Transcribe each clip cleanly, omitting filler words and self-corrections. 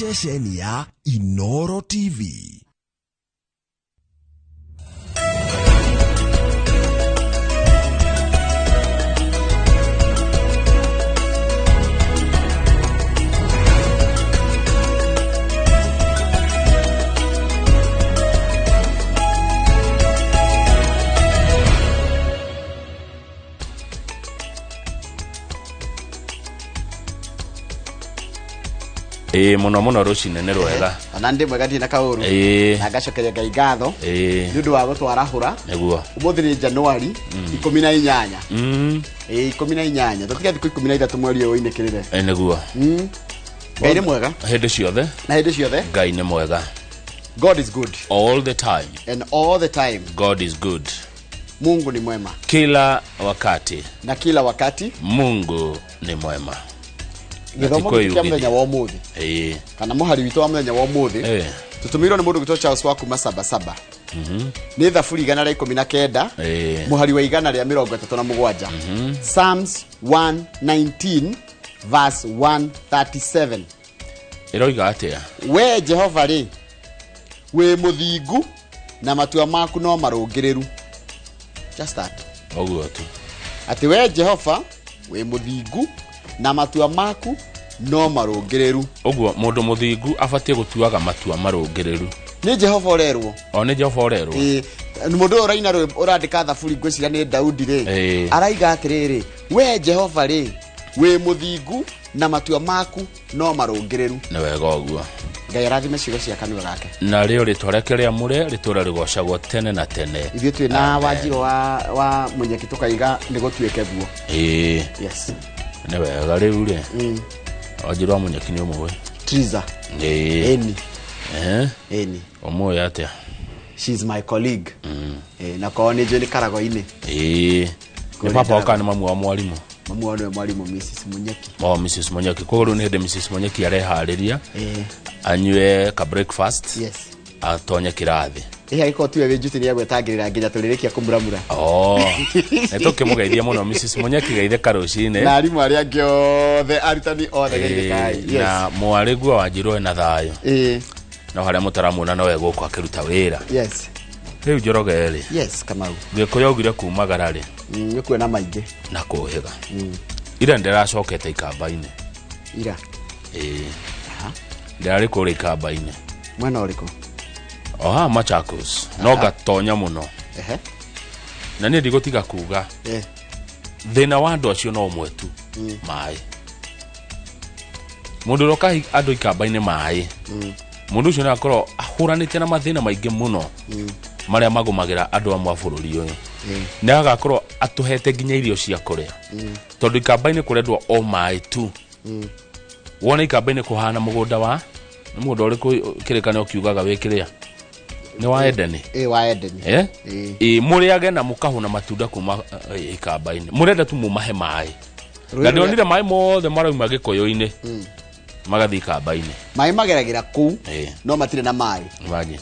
Ceceni ya Inoro TV. Ĩĩ, mũno mũno rũcinĩ nĩ rwega. Ona ndĩ mwega, ndirĩ na kaũru. Na ngacokeria Ngai ngatho nĩ ũndũ wa gũtwarahũra. Ũmũthĩ nĩ Januari 18. Ĩĩ, 18, tũtiga thikũ 13 mweri ũyũ ũinĩkĩrĩre. Ĩ, nĩguo. Ngai nĩ mwega. Hĩndĩ ciothe. Na hĩndĩ ciothe. Ngai nĩ mwega. God is good. All the time. And all the time. God is good. Mungu ni mwema. Kila wakati. Na kila wakati. Mungu ni mwema. Gĩthomo Na ti gĩkĩ kĩa kwĩyugithia. mũthenya wa ũmũthĩ kana mũhari witũ wa mũthenya wa ũmũthĩ tũtũmĩirwo nĩ mũndũ gwĩtwo Charles wa kuma Sabasaba. Nĩ Thaburi 119, mũhari wa 137. Psalms 119 verse 137. Ĩroiga atĩa? We Jehova rĩ, wĩ mũthingu na matua maku no marũngĩrĩru. Just that. Ũguo tu. Atĩ we Jehova wĩ mũthingu na matua maku no marũngĩrĩru. Ũguo mũndũ mũthingu abatiĩ gũtuaga matua marũngĩrĩru. Nĩ Jehova ũrerwo. O nĩ Jehova ũrerwo. Ĩĩ, mũndũ ũyũ ũraina rwĩmbo ũrandĩka thaburi, ngwĩciria nĩ Daudi rĩ, araiga atĩrĩrĩ, we Jehova rĩ, wĩ mũthingu na matua maku no marũngĩrĩru. Nĩ wega ũguo. Ngai arathime ciugo cia kanua gake. Na rĩo rĩtwa rĩake rĩamũre rĩtũre rĩgocagwo tene na tene. Ithuĩ twĩ na Wanjirũ wa Mũnyeki tũkaiga nĩ gũtuĩke guo. Yes. Nĩ wega rĩu rĩ. Wanjirũ wa Mũnyeki nĩ ũmũĩ? Triza. Ĩni. Ĩni. Ũmũĩ atĩa? She is my colleague. Na korwo nĩ njũĩ nĩ Karagoinĩ. Nĩ baba wa kana nĩ mamu wa mwarimũ? Mamu wa nĩwe mwarimũ Mrs. Munyeki. Oh, Mrs. Munyeki. Koguo rĩu nĩ hĩndĩ Mrs. Munyeki areharĩria. Anyue ka breakfast. Yes. Atonye kĩrathi. Ĩhĩ, angĩkorwo tiwe wĩ njuti nĩ egwetangĩrĩra nginya tũrĩrĩkia kũmuramura. Oh. Nĩ tũkĩmũgeithia mũno Mrs. Munyeki, geithĩka rũcinĩ. Na arimũ arĩa angĩ othe, arutani othe, geithĩkai. Yes. Na mwarĩ guo Wanjirũ ena thayũ. No harĩa mũtaramuona no egũkũ akĩruta wĩra. Yes. Rĩu Njoroge rĩ. Yes, Kamau. Gĩkũyũ augire kumagara rĩ. Nĩ kuona maingĩ. Na kũhĩga. Ira ndĩracokete ikamba-inĩ. Ira. Ĩĩ. Ndĩrarĩ kũrĩa ikamba-inĩ. Mwena ũrĩkũ? O haha Machakos. No ngatonya mũno. Na niĩ ndigũtiga kuga. Thĩna wa andũ acio no ũmwe tu. Maĩ. Mũndũ ũrĩa ũkahe andũ ikamba-inĩ maĩ. Mũndũ ũcio nĩ akorwo ahũranĩte na mathĩna maingĩ mũno. Marĩa magũmagĩra andũ amwe a bũrũri ũyũ. Nĩ agakorwo atũhete nginya irio cia kũrĩa. Tondũ ikamba-inĩ kũrendwo o maĩ tu. Wona ikamba-inĩ kũhana mũgũnda wa, nĩ mũgũnda ũrĩkũ kĩrĩkanĩro kiugaga wĩ kĩrĩa? Nĩ wa Edeni. Ĩ, wa Edeni. Ĩ, mũrĩage na mũkahũna matunda kuma ikamba-inĩ. Mũrenda tu mũmahe maĩ. Rũĩ Na rũrĩa ndĩronire maĩ mothe marauma Gĩkũyũ-inĩ. Magathiĩ ikamba-inĩ. Maĩ mageragĩra kũu, no matirĩ na maĩ. Imagine.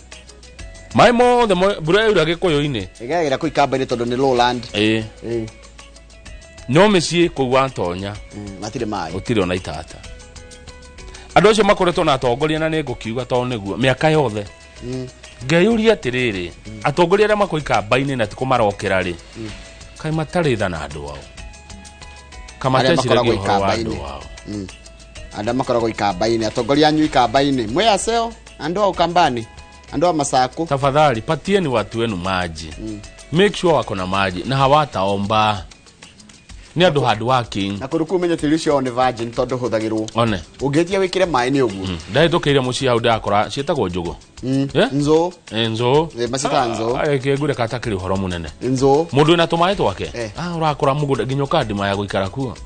Maĩ mothe mbura yaura Gĩkũyũ-inĩ. Ĩgeragĩra kũu ikamba-inĩ tondũ nĩ lowland. No mĩciĩ kũu watonya. Matirĩ maĩ. Gũtirĩ ona itata. Andũ acio makoretwo na atongoria na nĩ ngũkiuga tondũ nĩguo mĩaka yothe. Ngeyũria atĩrĩrĩ, atongoria arĩa makũ ikamba-inĩ na ti kũmarokera rĩ, kaĩ matarĩ tha na andũ ao? Kaĩ Arĩa mateciragia makoragwo ũhoro wa andũ ikamba-inĩ. ao? Andũ makoragwo ikamba-inĩ, atongoria anyu ikamba-inĩ, mwĩ aceo, andũ a Ukambani, andũ a Masaku. Tafadhali patieni watu wenu maji. Make sure wako na maji na hawataomba. Nĩ andũ hard working. Na kũndũ kũu menye tĩri ũcio wao nĩ virgin tondũ ũhũthagĩrwo. One. Ũngĩtia wĩkĩre maĩ nĩ ũguo. Ndahĩtũkĩire mũciĩ hau ndakora ciĩtagwo njũgũ. Nzũ. Nzũ. Maciĩtaga nzũ. Kĩngure katakĩrĩ ũhoro mũnene. Nzũ. Mũndũ wĩna tũmaĩ twake? Ũrakora mũgũnda nginya ũkandima ya gũikara kuo.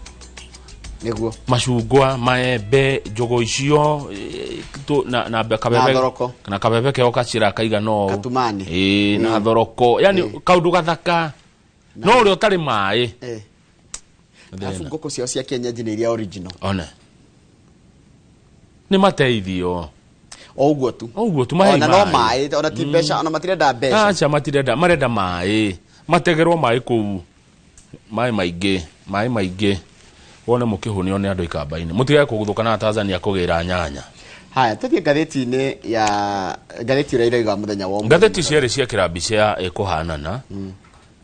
Nĩguo. Macungwa, maembe, njũgũ icio, na kabebe. Na thoroko. Na kabebe keo gacira kaigana ũũ. Katumani. Na thoroko. Yani kaũndũ gathaka. No ũrĩa ũtarĩ maĩ. Alafu ngũkũ ciao cia kienyeji nĩ iria original. One. Nĩ mateithio. O ũguo tu. O ũguo tu, mahei Ona no maĩ. maĩ, ona ti mbeca, ona matirenda mbeca. Aca, matirenda, marenda maĩ. Mategerwo maĩ kũu. Maĩ maingĩ, maĩ maingĩ. Wone mũkĩhũnio nĩ andũ ikamba-inĩ. Mũtigage kũguthũka na Tanzania kũgĩra nyanya. Haya, tuthie ngathĩti-inĩ ya ngathĩti ĩrĩa ĩroiga mũthenya wa ũmũthĩ. Ngathĩti cierĩ ciekĩra mbica ĩkũhanana.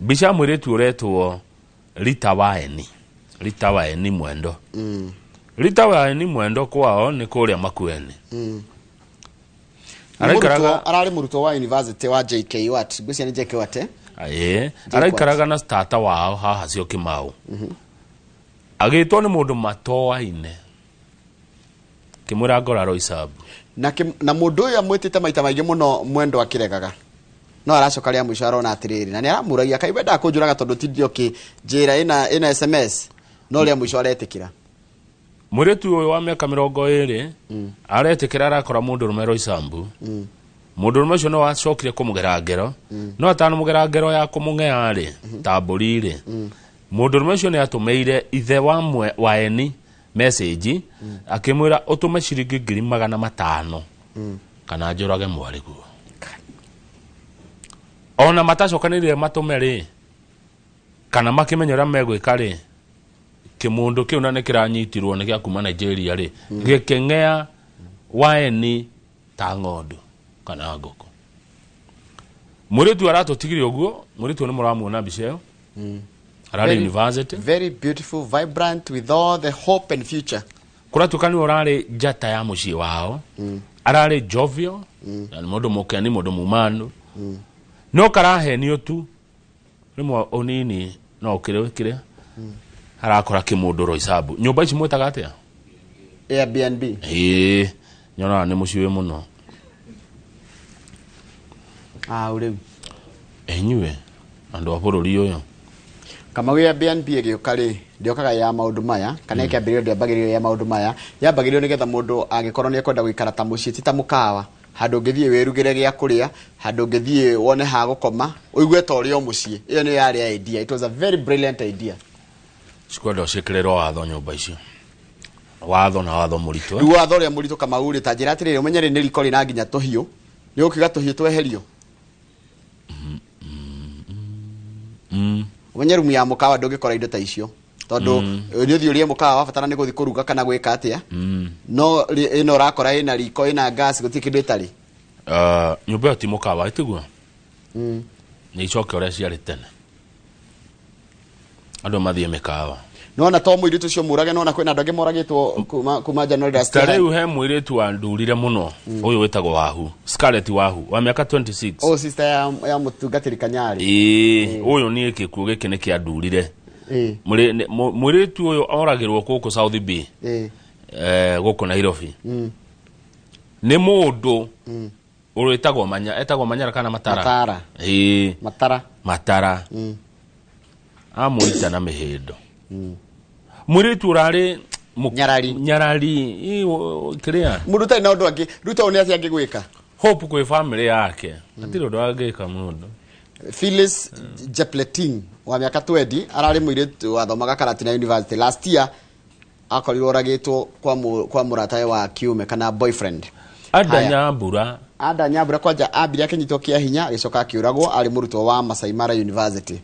Mbica ya mũirĩtu ũretwo Rita Waeni. Rita Waeni Mwendo. Rita Waeni Mwendo kwao nĩ kũrĩa Makueni. Araikaraga ararĩ mũrutwo wa university wa JKUAT. Ngwĩciria nĩ JKUAT, eh? Ĩĩ, araikaraga na tata wao haha Syokimau. Agĩtwo nĩ mũndũ matoaine. Kĩmwĩra ngora Roysambu. Na na mũndũ ũyũ amwĩtĩte maita maingĩ mũno Mwendo akĩregaga. No aracoka rĩa mũico arona atĩrĩrĩ, na nĩ aramũragia kaĩ wendaga kũnjũraga tondũ ti ndioki njĩra ĩna SMS, no rĩa mũico aretĩkĩra. Mũirĩtu ũyũ wa mĩaka 20 aretĩkĩra arakora mũndũrũme Roysambu. Mũndũrũme ũcio no acokire kũmũgera ngero, no atanamũgera ngero ya kũmũng'ea rĩ, ta mbũri rĩ, mũndũrũme ũcio nĩ atũmĩire ithe wa Waeni message akĩmwĩra ũtũme ciringi 500,000 kana njũrage mwarĩguo. Ona matacokanĩrĩire matũme rĩ, kana makĩmenya ũrĩa megwĩka rĩ, kĩmũndũ kĩu na nĩ kĩranyitirwo nĩ gĩa kuma Nigeria rĩ, gĩkĩng'ea Waeni ta ng'ondu kana ngũkũ. Mũirĩtu aratũtigire ũguo, mũirĩtu nĩ mũramuona mbica ĩyo. Ararĩ university. Very beautiful, vibrant with all the hope and future. Kũratuĩka nĩwe ũrarĩ njata ya mũciĩ wao. Ararĩ jovial, na nĩ mũndũ mũkeni, mũndũ mumanu. No karahenio tu rĩmwe ũnini no ũkĩrĩ kĩrĩa arakora kĩmũndũ Roysambu. Nyũmba ici mwĩtaga atĩa? Airbnb. Ĩĩ, nyonaga nĩ mũciĩ wĩ mũno. Rĩu. Inyuĩ andũ a bũrũri ũyũ. Kamau Airbnb ĩgĩũka rĩ, ndĩokaga ya maũndũ maya, kana ĩkĩambĩrĩrio ndĩambagĩrĩrio ya maũndũ maya, yambagĩrĩrio nĩgetha mũndũ angĩkorwo nĩ ekwenda gũikara ta mũciĩ ti ta mũkawa, handũ ũngĩthiĩ wĩrugĩre gĩa kũrĩa, handũ ũngĩthiĩ wone ha gũkoma, ũigue ta ũrĩ o mũciĩ. Ĩyo nĩyo yarĩ idea. It was a very brilliant idea. Cikwenda ciĩkĩrĩrwo watho nyũmba icio. Watho na watho mũritũ. Rĩu watho ũrĩa mũritũ Kamau rĩ, ta njĩra atĩrĩrĩ, ũmenye rĩ nĩ riko rĩna nginya tũhiũ. Nĩ ũkiuga tũhiũ tweherio? Ũmenye rumu ya mũkawa ndũngĩkora indo ta icio. Tondũ nĩ ũthiĩ ũrĩe mũkawa wabatara nĩ gũthiĩ kũruga kana gwĩka atĩa. No ĩno ũrakora ĩna riko, ĩna gas, gũtirĩ kĩndũ ĩtarĩ. Nyũmba ĩyo ti mũkawa, ĩtiguo? Nĩ icoke ũrĩa ciarĩ tene. Andũ mathiĩ mĩkawa. Nona to mũirĩtu ũcio mũrage, nona kwĩna andũ angĩ moragĩtwo kuma January last Ta year. rĩu he mũirĩtu wandurire mũno, ũyũ wĩtagwo Wahu, Scarlett Wahu, wa mĩaka 26. Oh, sister ya mũtungatĩri Kanyari. Ĩĩ, ũyũ niĩ gĩkuũ gĩkĩ nĩ kĩandurire. Mũirĩtu ũyũ oragĩrwo gũkũ South B. Gũkũ Nairobi. Nĩ mũndũ ũrĩtagwo Manya, etagwo Manyara kana Matara? Matara. Ĩĩ. Matara. Matara. Amũita na mĩhĩndo. Mũirĩtu ũrarĩ Nyarari. Nyarari. Kĩrĩa? Mũndũ ũtarĩ na ũndũ angĩ, rĩu to nĩ atĩa angĩgwĩka? Hope kwĩ family yake. Hatirĩ ũndũ angĩka mũndũ. Phyllis Jepleting wa mĩaka 20 ararĩ mũirĩtu wathomaga Karatina University last year, akorirwo oragĩtwo kwa mũratawe wa kiume kana boyfriend. Ada Nyambura. Ada Nyambura kwanja ambire akĩnyitwo kĩa hinya agĩcoka akĩũragwo, arĩ mũrutwo wa Masai Mara University.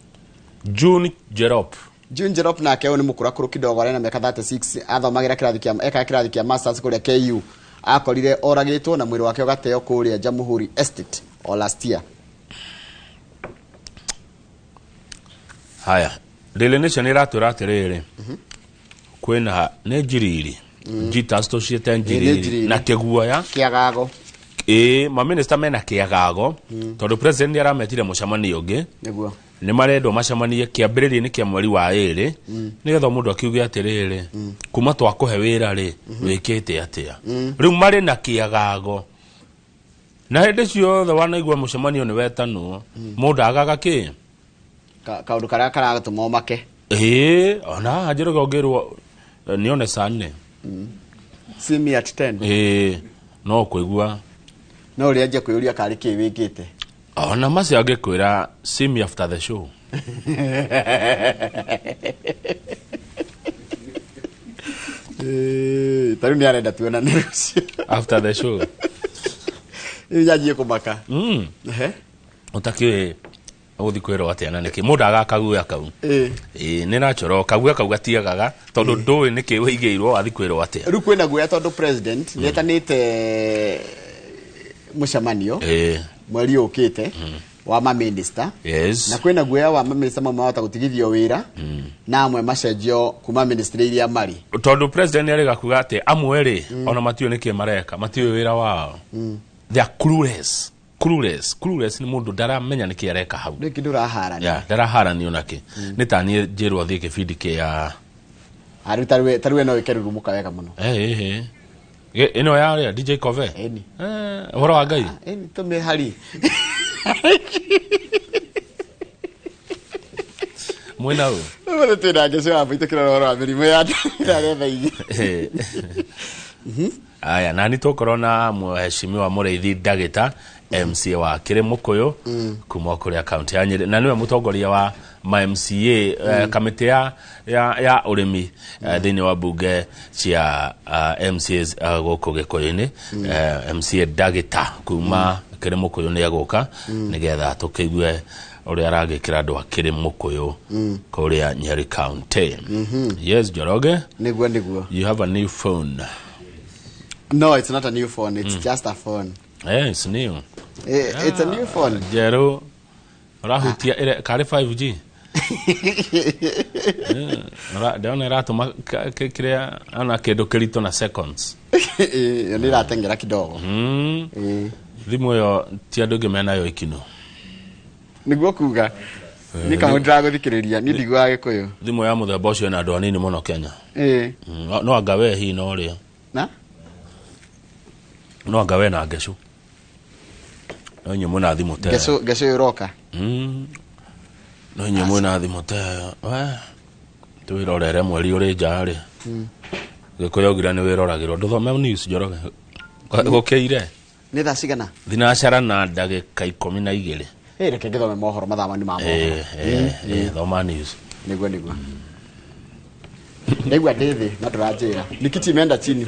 June Jerop. June Jerop nake ũyũ nĩ mũkũrakũrũ kidogo, arĩ na mĩaka 36, athomagĩra kĩrathi kĩa, ekaga kĩrathi kĩa masters kũrĩa KU. Akorire oragĩtwo na mwĩrĩ wake ũgateo kũrĩa Jamhuri Estate o last year. Haya, Daily Nation ĩratwĩra atĩrĩrĩ, kwĩna nĩ njiriri. Jitas tũciĩte njiriri. Njiriri. Na kĩguoya. Kĩagago. Ĩĩ, maminista mena kĩagago, tondũ president nĩ arametire mũcemanio ũngĩ. Nĩguo. Nĩ marendwo macemanie kĩambĩrĩria-inĩ kĩa mweri wa ĩrĩ, nĩgetha mũndũ akiuge atĩrĩrĩ, kuma twakũhe wĩra rĩ, wĩkĩte atĩa? Rĩu marĩ na kĩagago. Na hĩndĩ ciothe wanaigua mũcemanio nĩ wetanwo, mũndũ agaga kĩ? Kaũndũ karĩa karatũma ũmake. Ĩĩ, ona haha Njoroge ũngĩrwo, nione saa nne. See me at 10. Ĩĩ, no kũigua. No ũrĩa anjia kwĩyũria karĩ kĩ wĩkĩte. Ona macio angĩkwĩra, see me after the show. Ta rĩu nĩ arenda tuonane rũciũ. After the show. Rĩu nyanjie kũmaka. Ehe. Ũtakĩũĩ Ũgũthiĩ kwĩrwo atĩa na nĩkĩ mũndũ agakaguoya kau. Ĩĩ nĩ natural kaguoya kau gatiagaga tondũ ndũĩ nĩkĩ wĩigĩirwo wathiĩ kwĩrwo atĩa. Rĩu kwĩna guoya tondũ president nĩetanĩte mũcemanio mweri ũkĩte wa maminista. Yes. Na kwĩna guoya wa maminista mamwe mahota gũtigithio wĩra na amwe macenjio kuma ministry iria marĩ. Tondũ president nĩarĩga kuga atĩ amwe rĩ ona matiũĩ nĩkĩ mareka, matiũĩ wĩra wao. They are clueless. Clueless. Clueless nĩ mũndũ ndaramenya nĩkĩ areka hau. Rĩngĩ ndũraharania. Yeah, ndaraharanio nakĩ. Nĩ ta niĩ njĩrwo thiĩ kĩbindi kĩa Arĩ tarĩu no ĩkerurumũka wega mũno. Ĩno ya rĩa DJ Kove. Ĩni. Ũhoro wa Ngai. Ĩni tũmĩhari. Mwĩna ũ? Ũmũthĩ twĩna Ngecu wa Mbui tũkĩrora ũhoro wa mĩrimũ ya ndaretha igĩ. Aya, na nĩ tũkorwo na mheshimiwa Mũrĩithi Ndagĩta MCA wa Kĩrĩmũkũyũ kuma kũrĩa kaunti ya Nyĩrĩ, na nĩwe mũtongoria wa ma MCA kamĩtĩ ya ũrĩmi thĩinĩ wa mbunge cia MCAs gũkũ Gĩkũyũ-inĩ. MCA Ndagĩta kuma Kĩrĩmũkũyũ nĩ egũka nĩgetha tũkĩigue ũrĩa aragĩkĩra andũ a Kĩrĩmũkũyũ kũrĩa Nyeri County. Yes, Njoroge. Nĩguo nĩguo. You have a new phone. No, it's not a new phone. It's just a phone. Yeah, it's new. It's a new phone. Njerũ ũrahutia ĩre karĩ 5G. Ndĩrona ĩratũma kĩrĩa ona kĩndũ kĩritũ na seconds. Ĩyo nĩ ĩrateng'era kidogo. Thimũ ĩyo ti andũ aingĩ menayo ikino. Nĩguo kuga. Nĩ kamwe ndĩragũthikĩrĩria, niĩ ndiguaga Gĩkũyũ. Thimũ ya mũthemba ũcio ĩna andũ anini mũno Kenya. No anga we hihi no ũrĩa. Na? No anga we na Ngecu. No inyuĩ mwĩna thimũ ta ĩyo. Ngecu ĩyo ĩroka. No inyuĩ mwĩna thimũ ta ĩyo. We twĩrorere mweri ũrĩ nja rĩ. Gĩkũyũ augire nĩ wĩroragĩrwo. Ndũthome news Njoroge. Gũkĩire. Nĩ thaa cigana? Thinacara na ndagĩka 12. Reke ngĩthome mohoro mathaa manu ma mohoro. Thoma news. Nĩguo nĩguo. Ndaigua ndĩ thĩ na ndũranjĩra. Nikiti imeenda chini.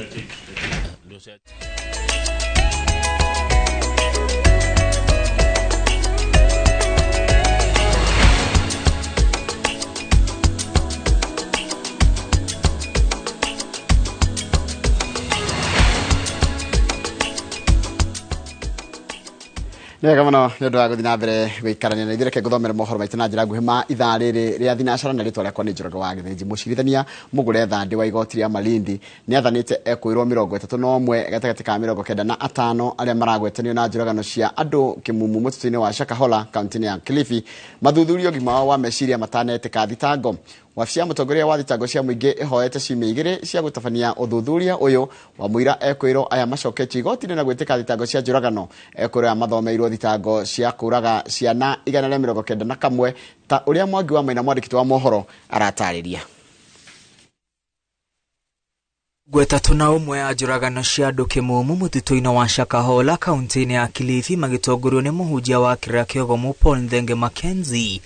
Nĩ wega mũno nĩ ũndũ wa gũthiĩ na mbere gũikarania na ithuĩ. Reke ngũthomere mohoro maitũ na njĩra nguhĩ ma ithaa rĩrĩ rĩa thinacara, na rĩtwa rĩakwa nĩ Njoroge wa Gĩthĩnji. Mũcirithania Mũgũre Thandĩ wa igoti rĩa Malindi nĩ athanĩte ekũirwo 31 gatagatĩ ka 95 arĩa maragwetanio na njũragano cia andũ kĩmumu mũtitũ-inĩ wa Shakahola kaunti-inĩ ya Kilifi mathuthurio ũgima wao wa meciria matanetĩka thitango. Wabici ya mũtongoria wa thitango cia mũingĩ ĩhoete ciumia igĩrĩ cia gũtabania ũthuthuria ũyũ wa mũira ekũirwo aya macoketio igoti-inĩ na gwĩtĩka thitango cia njũragano. Ekũirwo aya mathomeirwo thitango cia kũraga ciana 191 ta ũrĩa Mwangi wa Maina mwandĩki wa mohoro aratarĩria. 31 ya njũragano cia andũ kĩmumu mũtitũ-inĩ wa Shakahola kaunti-inĩ ya Kilifi magĩtongorio nĩ mũhunjia wa kĩrĩra kĩogomu Paul Nthenge Mackenzie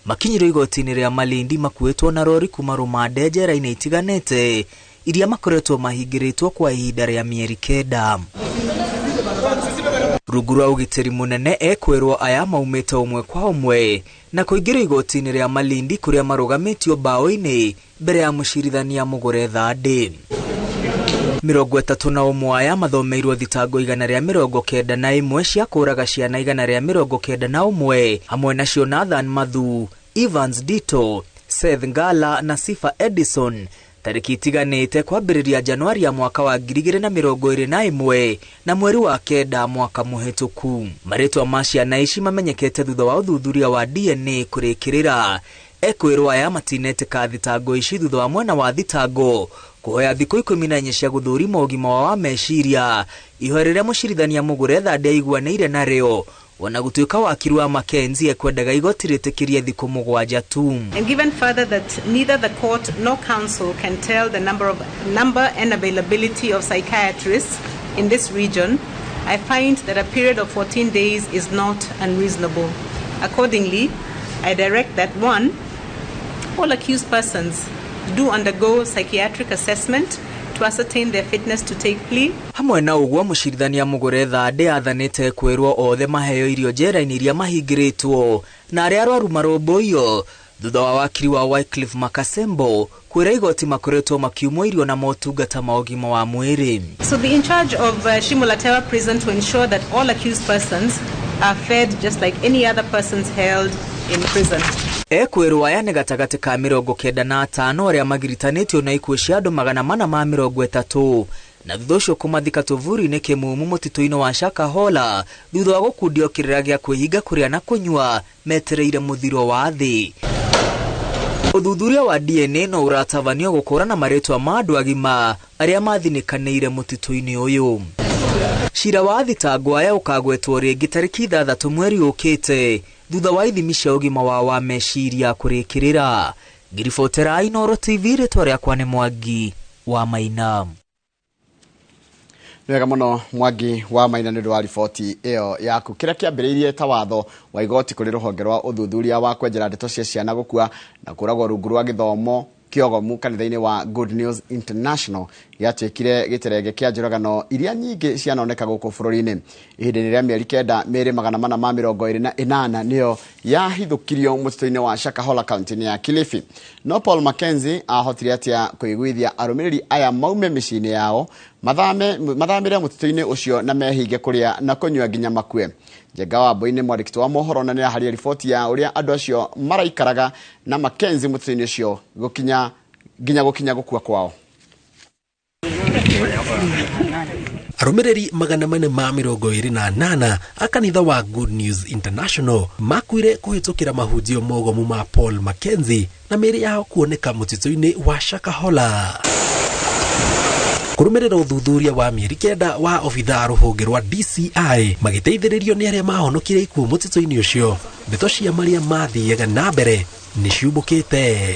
makinyirwo igoti-inĩ rĩa Malindi makuĩtwo na rori kuma rũmande njera-inĩ itiganĩte iria makoretwo mahingĩrĩtwo kwa ihinda rĩa mĩeri 9. Rungu rwa ũgitĩri mũnene ekwĩrwo aya maumĩte ũmwe kwa ũmwe na kũingĩrio igoti-inĩ rĩa Malindi kũrĩa marũgamĩtio mbaũ-inĩ mbere ya mũcirithania Mũgũre Thandĩ. 31 aya mathomeirwo thitango 191 cia kũraga ciana 191 hamwe nacio Nathan Mathu, Evans Dito, Seth Ngala na Sifa Edison tarĩki itiganĩte kwambĩrĩria Januari ya mwaka wa 2021 na mweri wa 9 mwaka mũhĩtũku. Marĩtwa ma ciana ici mamenyekete thutha wa ũthuthuria wa DNA kũrĩkĩrĩra. Ekwĩrwo aya matinetĩka thitango ici thutha wa mwena wa thitango kũhoya thikũ 14 cia gũthũrima ũgima wao wa meciria, ihoya rĩrĩa mũcirithania Mũgũre Thandĩ aiguanĩire narĩo ona gũtuĩka wakiri wa Mackenzie ekwendaga igoti rĩtĩkĩrie thikũ 7 tu. And given further that neither the court nor counsel can tell the number and availability of psychiatrists in this region, I find that a period of 14 days is not unreasonable. Accordingly, I direct that 1, all accused persons do undergo psychiatric assessment to ascertain their fitness to take plea. Hamwe na ũguo mũcirithania Mugure Thande athanĩte kwĩrwo othe maheo irio njera-inĩ iria mahingĩrĩtwo na arĩa arwaru marũmbũiyo thutha wa wakiri wa Wycliffe Makasembo kwĩra igoti makoretwo makiumwo irio na motungata ma ũgima wa mwĩrĩ. So the in charge of Shimo La Tewa prison to ensure that all accused persons are fed just like any other persons held in prison. Ekwĩrwo aya nĩ gatagatĩ ka 95 arĩa magiritanĩtio na ikuũ cia andũ 430 na thutha ũcio kũmathika tũvuri-inĩ kĩmumu mũtitũ-inĩ wa Shakahola thutha wa gũkundio kĩrĩra gĩa kwĩhinga kũrĩa na kũnyua metereire mũthiro wa thĩ. Ũthuthuria wa DNA no ũratabanio gũkũrana marĩtwa ma andũ agima arĩa mathinĩkanĩire mũtitũ-inĩ ũyũ. Cira wa thitango aya ũkagwetwo rĩngĩ tarĩki 6 mweri ũkĩte thutha wa ithimi cia ũgima wa meciria kũrĩkĩrĩra. Ngiribotera Inooro TV, rĩtwa rĩakwa nĩ Mwangi wa Maina. Nĩ wega mũno Mwangi wa Maina nĩ ũndũ wa riboti ĩyo yaku. Kĩrĩa kĩambĩrĩirie ta watho wa igoti kũrĩ rũhonge rwa ũthuthuria wa kwenjera ndeto cia ciana gũkua na kũragwo rungu rwa gĩthomo kĩogomu kanitha-inĩ wa Good News International gĩatuĩkire gĩterenge kĩa njũragano iria nyingĩ cianoneka gũkũ bũrũri-inĩ. Ihinda-inĩ rĩa mĩeri 9 mĩĩrĩ 428 nĩyo yahithũkirio mũtitũ-inĩ wa Shakahola kaunti-inĩ ya Kilifi. No Paul Mackenzie ahotire atĩa kũiguithia arũmĩrĩri aya maume mĩciĩ-inĩ yao mathamĩre mũtitũ-inĩ ũcio na mehinge kũrĩa na kũnyua nginya makue? Njenga wa Mbui nĩ mwandĩki wa mohoro na nĩaraharia riboti ya ũrĩa andũ acio maraikaraga na Mackenzie mũtitũ-inĩ ũcio nginya gũkinya gũkua kwao. Arũmĩrĩri 428 a kanitha wa Good News International makuire kũhĩtũkĩra mahunjio mogomu ma Paul Mackenzie na mĩĩrĩ yao kuoneka mũtitũ-inĩ wa Shakahola. Kũrũmĩrĩra ũthuthuria wa mĩeri 9 wa obithaa rũhonge rwa DCI magĩteithĩrĩrio nĩ arĩa mahonokire ikuũ mũtitũ-inĩ ũcio, ndeto cia marĩa mathiaga na mbere nĩ ciumbũkĩte.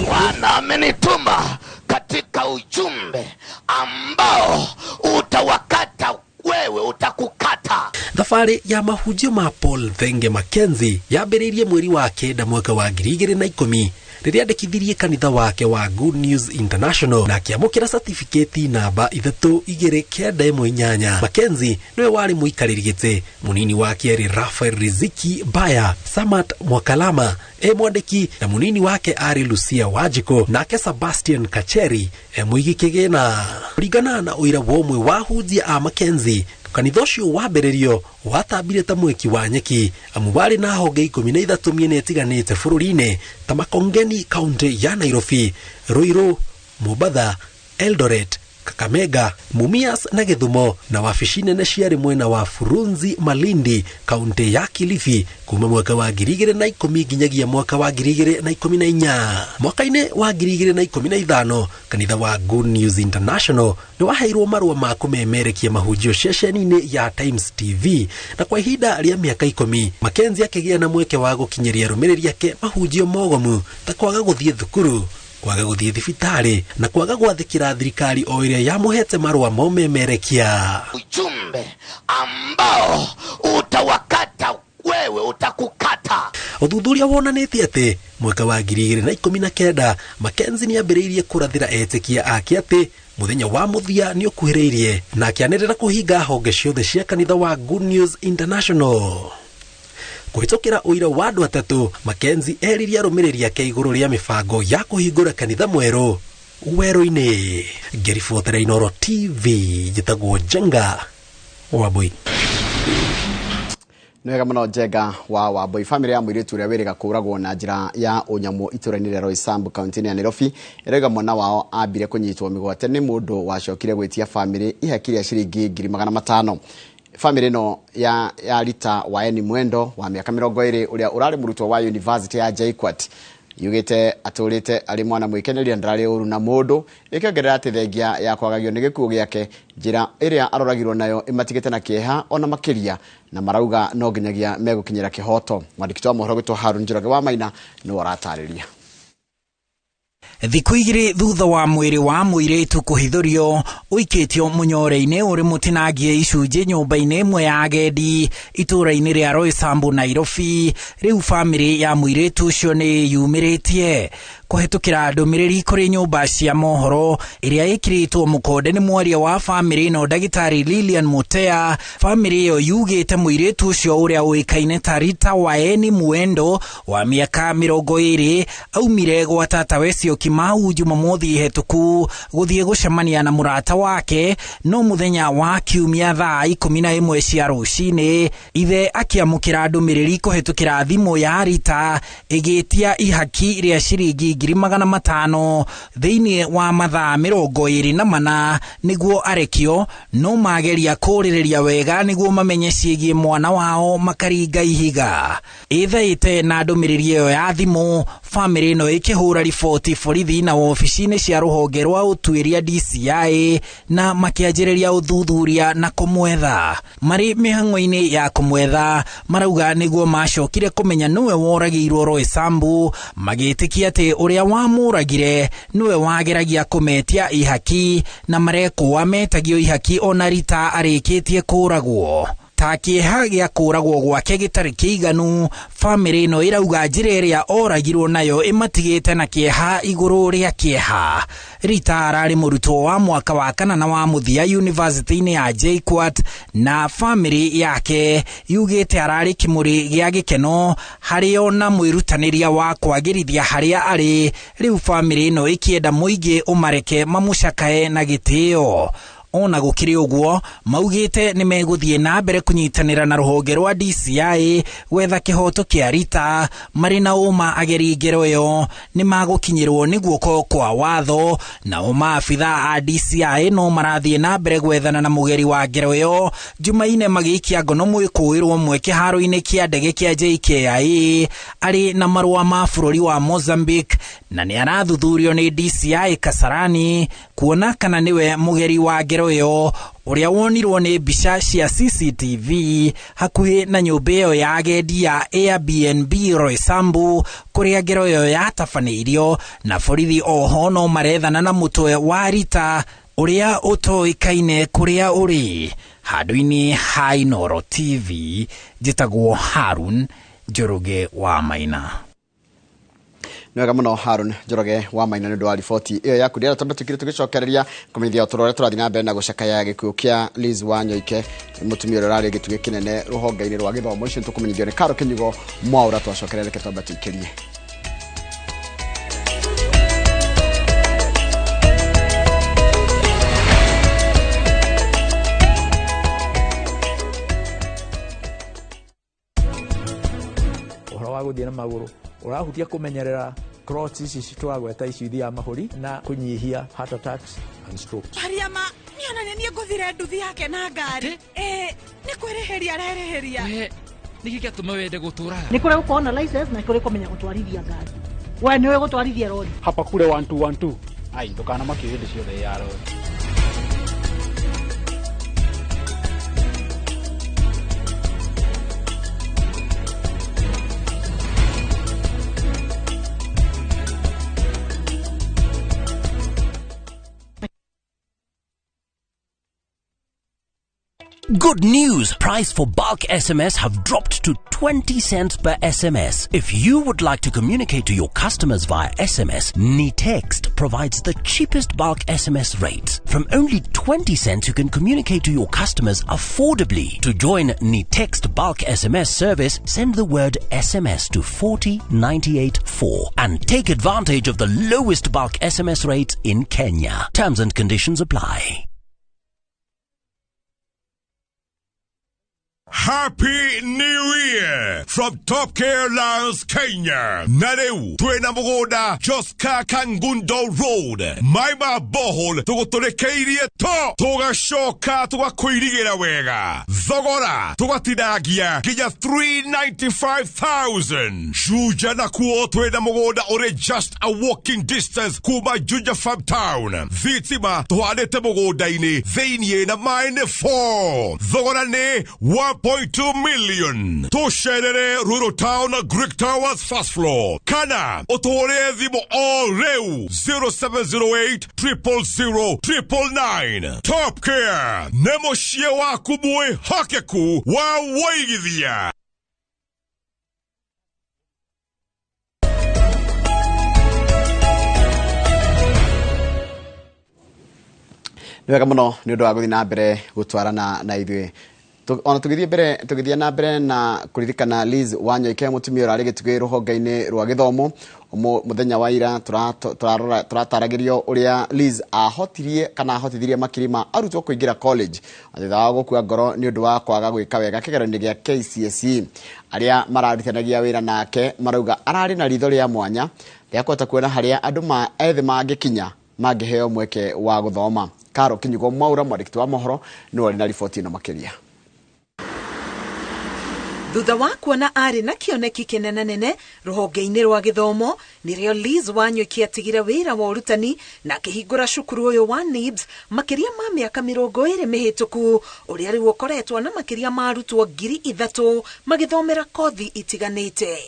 Bwana amenituma katika ujumbe ambao utawakata wewe, utakukata. Thabarĩ ya mahunjio ma Paul Thenge Mackenzie yambĩrĩirie mweri wa 9 mwaka wa 2010 rĩrĩa andĩkithirie kanitha wake wa Good News International na akĩamũkĩra certificate namba 32918. Mackenzie nĩwe warĩ mũikarĩri gĩtĩ, mũnini wake arĩ Raphael Riziki Baya, Samat Mwakalama e mwandĩki na mũnini wake arĩ Lucia Wajiko, nake Sebastian Kacheri e mũigi kĩgĩna. Kũringana na ũira wa ũmwe wa ahunjia a Mackenzie, kanitha ũcio wambĩrĩrio watambire ta mweki wa nyeki amu warĩ na honge 13 mĩena ĩtiganĩte bũrũri-inĩ ta Makongeni kaunti ya Nairobi, Ruiru, Mombatha, Eldoret, Kakamega, Mumias na Githumo, na wabici nene ciarĩ mwena wa Furunzi Malindi kaunti ya Kilifi kuma mwaka wa 2010 nginyagia mwaka wa 2014. Mwaka-inĩ wa 2015 kanitha wa Good News International nĩ waheirwo marũa ma kũmemerekia mahunjio ceceni-inĩ ya Times TV, na kwa ihinda rĩa mĩaka 10 Mackenzie akĩgĩa na mweke wa gũkinyĩria arũmĩrĩri ake mahunjio mogomu ta kwaga gũthiĩ thukuru, kwaga gũthiĩ thibitarĩ na kwaga gwathĩkĩra thirikari o ĩrĩa yamũhete marũa momemerekia. Ujumbe ambao utawakata wewe, utakukata. Ũthuthuria wonanĩtie atĩ mwaka wa 2019 Mackenzie nĩambĩrĩirie kũrathĩra etĩkia ake atĩ mũthenya wa mũthia nĩ ũkuhĩrĩirie na akĩanĩrĩra kũhinga honge ciothe cia kanitha wa Good News International. Kũhĩtũkĩra ũira wa andũ 3, Mackenzie eririe arũmĩrĩri ake igũrũ rĩa mĩbango ya kũhingũra kanitha mwerũ werũ-inĩ. Ngĩribotera Inooro TV, njĩtagwo Njenga wa Mbui. Nĩ wega mũno Njenga wa Wambui. Bamĩrĩ ya mũirĩtu ũrĩa wĩrĩga kũũragwo na njĩra ya ũnyamũ itũũra-inĩ rĩa Roysambu kaunti-inĩ ya Nairobi ĩrauga mwana wao ambire kũnyitwo mĩgwate nĩ mũndũ wacokire gwĩtia bamĩrĩ ihaki rĩa ciringi 500,000. Bamĩrĩ ĩno ya Rita Waeni Mwendo wa mĩaka 20 ũrĩa ũrarĩ mũrutwo wa University ya JKUAT yugĩte atũrĩte arĩ mwana mwĩkeneria ndararĩ ũru na mũndũ, ĩkĩongerera atĩ thengia ya kwagagio nĩ gĩkuũ gĩake njĩra ĩrĩa aroragirwo nayo ĩmatigĩte na kĩeha ona makĩria, na marauga no nginyagia megũkinyĩra kĩhoto. Mwandĩki wa mohoro gwĩtwo Harun Njoroge wa Maina nĩwe ũratarĩria. Thikũ igĩrĩ thutha wa mwĩrĩ wa mũirĩtu kũhithũrio ũikĩtio mũnyore-inĩ ũrĩ mũtinangie icunjĩ nyũmba-inĩ ĩmwe ya agendi itũũra-inĩ rĩa Roysambu Nairobi, rĩu bamĩrĩ ya mũirĩtu ũcio nĩ yumĩrĩtie. Kũhetũkĩra ndũmĩrĩri kũrĩ nyũmba cia mohoro ĩrĩa ĩkĩrĩtwo mũkonde nĩ mwaria wa famĩlĩ ĩno ndagĩtarĩ Lilian Mutea, famĩlĩ ĩyo yugĩte mũirĩtu ũcio ũrĩa ũĩkaine ta Rita Waeni Muendo wa mĩaka 20 aumire gwa tatawe Syokimau Jumamothi hetũku gũthiĩ gũcemania na mũrata wake, no mũthenya wa kiumia thaa 11 cia rũcinĩ ithe akĩamũkĩra ndũmĩrĩri kũhetũkĩra thimũ ya Rita ĩgĩtia ihaki rĩa ciringi 500,000 thĩinĩ wa mathaa 24 nĩguo arekio, no mageria kũrĩrĩria wega nĩguo mamenye ciĩgiĩ mwana wao makaringa ihiga. Ĩthaĩte na ndũmĩrĩri ĩyo ya thimũ, famĩlĩ ĩno ĩkĩhũra riboti borithi na wobici-inĩ cia rũhonge rwa ũtuĩria DCI na makĩanjĩrĩria ũthuthuria na kũmwetha. Marĩ mĩhang'o-inĩ ya kũmwetha marauga nĩguo macokire kũmenya nĩwe woragĩirwo Roysambu, magĩtĩkia atĩ ũrĩa wamũragire nĩwe wageragia kũmetia ihaki na marekũa metagio ihaki ona Rita arĩkĩtie kũragwo. Ta kĩeha gĩa kũragwo gwake gĩtarĩ kĩiganu, famĩlĩ ĩno ĩrauga njĩra ĩrĩa oragirwo nayo ĩmatigĩte na kĩeha igũrũ rĩa kĩeha. Rita ararĩ mũrutwo wa mwaka wa kana na wa mũthia yunivasĩtĩ-inĩ ya JKUAT na famĩlĩ yake yugĩte ararĩ kĩmũrĩ gĩa gĩkeno harĩo na mwĩrutanĩria wa kwagĩrithia harĩa arĩ. Rĩu famĩlĩ ĩno ĩkĩenda mũingĩ ũmareke mamũcakae na gĩtĩo. Ona gũkĩrĩ ũguo, maugĩte nĩ megũthiĩ na mbere kũnyitanĩra na rũhonge rwa DCI gwetha kĩhoto kĩa Rita, marĩ na ũma ageri ngero ĩyo nĩ magũkinyĩrwo nĩ guoko kwa watho. Nao maabitha a DCI no marathiĩ na mbere gwethana na mũgeri wa ngero ĩyo Jumaine magĩikia ngono mwĩkũĩrwo ũmwe kĩharo-inĩ kĩa ndege kĩa JKIA arĩ na marũa ma bũrũri wa Mozambique, na nĩ arathuthurio nĩ DCI Kasarani kuona kana nĩwe mũgeri wa ngero ĩyo ũrĩa wonirwo nĩ mbica cia CCTV hakuhĩ na nyũmba ĩyo ya agendi ya Airbnb Roysambu kũrĩa ngero ĩyo yatabanĩirio. Na borithi oho no marethana na mũtwe wa Rita ũrĩa ũtoĩkaine kũrĩa ũrĩ. Handũ-inĩ ha Inooro TV, njĩtagwo Harun Njoroge wa Maina. Nĩ wega mũno Harun Njoroge wa Maina nĩ ũndũ wa riboti ĩyo yaku. Ndĩrenda twambe tũkire tũgĩcokereria kũmenyithia ũtũũro ũrĩa tũrathiĩ na mbere na gũcakaya gĩkuũ kĩa Liz Wanyoike, mũtumia ũrĩa ũrarĩ gĩtugĩ kĩnene rũhonge-inĩ rwa gĩthomo. Icio nĩtũkũmenyithio nĩ Karo Kĩnyugo Mwaũra. Twacokereria, reke twambe tũikĩrie. Ũhoro wa gũthiĩ na magũrũ ũrahutia kũmenyerera clots ici tũragweta ici ithiaga mahũri na kũnyihia heart attacks and strokes. Mariama, niona nĩ niĩ ngũthire nduthi yake na ngari. Nĩ kwĩrĩhĩria arerĩhĩria. Nĩkĩ gĩatũma wende gũtũraga? Nĩ kũrĩ gũkorwo na license na kũrĩ kũmenya gũtwarithia ngari. We nĩũĩ gũtwarithia rori. Hapa kule 1 2 1 2. Ai, ndũkanamakio hĩndĩ ciothe ya rori. Good news! Price for bulk SMS have dropped to 20 cents per SMS. If you would like to communicate to your customers via SMS, Nitext provides the cheapest bulk SMS rates. From only 20 cents, you can communicate to your customers affordably. To join Nitext bulk SMS service, send the word SMS to 40984 and take advantage of the lowest bulk SMS rates in Kenya. Terms and conditions apply. Happy New Year from Top Care Lions Kenya. Na rĩu twĩna mũgũnda Joska Kangundo Road. Maĩ ma borehole tũgũtũrĩkĩirie to tũgacoka tũgakũirigĩra wega. Thogora tũgatinangia nginya 395,000. Juja nakuo twĩna mũgũnda ũrĩ just a walking distance kuma Juja Farm Town. Thitima tũhandĩte mũgũnda-inĩ thĩiniĩ na maĩ nĩ 4. Thogora nĩ 1.2 million. Tũcerere Rural Town Greek Towers first floor. Kana ũtũhũrĩre thimũ o rĩu 0708 000 999. Top Care nĩ mũciĩ waku mwĩhokeku wa wũigithia. Nĩ wega mũno nĩ ũndũ wa gũthiĩ na mbere gũtwarana na ithuĩ. Ona tũgĩthiĩ na mbere na kũririkana Liz Wanyoike, mũtumia ũrarĩ gĩtugĩ rũhonge-inĩ rwa gĩthomo. Mũthenya wa ira tũrataragĩrio ũrĩa Liz ahotirie kana ahotithirie makiri ma arutwo kũingĩra college thutha wa gũkua ngoro nĩ ũndũ wa kwaga gwĩka wega kĩgeranio gĩa KCSE. Arĩa mararutithanagia wĩra nake marauga ararĩ na ritho rĩa mwanya rĩa kũhota kuona harĩa andũ ma ethĩ mangĩkinya mangĩheo mweke wa gũthoma. Karo Kinyugo Mwaura, mwandĩki wa mohoro, nĩwe ũrĩ na riboti ĩno makĩria. Thutha wa kuona arĩ na kĩoneki kĩnenanene rũhonge-inĩ rwa gĩthomo, nĩrĩo Liz Wanyoike atigire wĩra wa ũrutani na akĩhingũra cukuru ũyũ wa NIBS makĩria ma mĩaka 20 mĩhĩtũku, ũrĩa rĩu ũkoretwo na makĩria ma arutwo 3,000 magĩthomera kothi itiganĩte.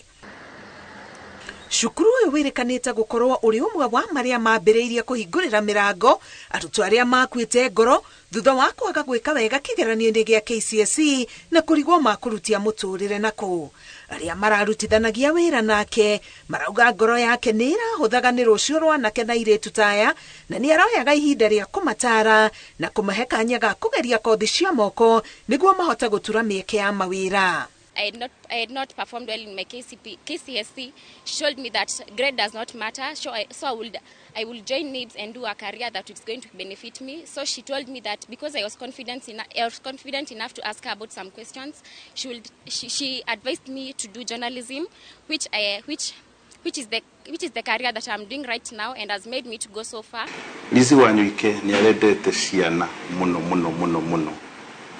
Cukuru ũyũ wĩrĩkanĩte gũkorwo ũrĩ ũmwe wa marĩa mambĩrĩirie kũhingũrĩra mĩrango arutwo arĩa makuĩte ngoro thutha wa kwaga gwĩka wega kĩgeranio-inĩ gĩa KCSE na kũrigwo makũrutia mũtũrĩre nakũ. Arĩa mararutithanagia wĩra nake marauga ngoro yake nĩ ĩrahũthaga nĩ rũciũ rwa anake na airĩtu ta aya, na nĩ aroyaga ihinda rĩa kũmatara na kũmahe kanya ga kũgeria kothi cia moko nĩguo mahote gũtura mĩeke ya mawĩra. I had not performed well in my KCSE. She told me that grade does not matter, so I will join NIBS and do a career that is going to benefit me. So she told me that because I was confident enough to ask her about some questions, she advised me to do journalism, which is the career that I'm doing right now and has made me to go so far. Liz Wanyoike ni arendete ciana muno muno muno muno.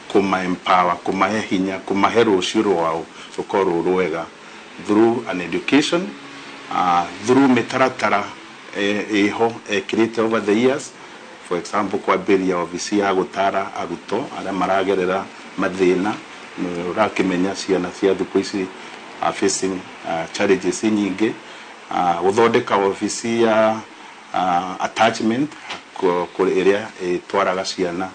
Kuma empower, kumahe hinya, kumahe rũciũ rwao rũkorwo rwega through an education, through mĩtaratara ĩho ekĩrĩte over the years. For example, kwambĩrĩria obici ya gũtara arutwo arĩa maragerera mathĩna, ũrakĩmenya ciana cia thikũ ici are facing challenges nyingĩ, gũthondeka obici ya attachment ĩrĩa ĩtwaraga ciana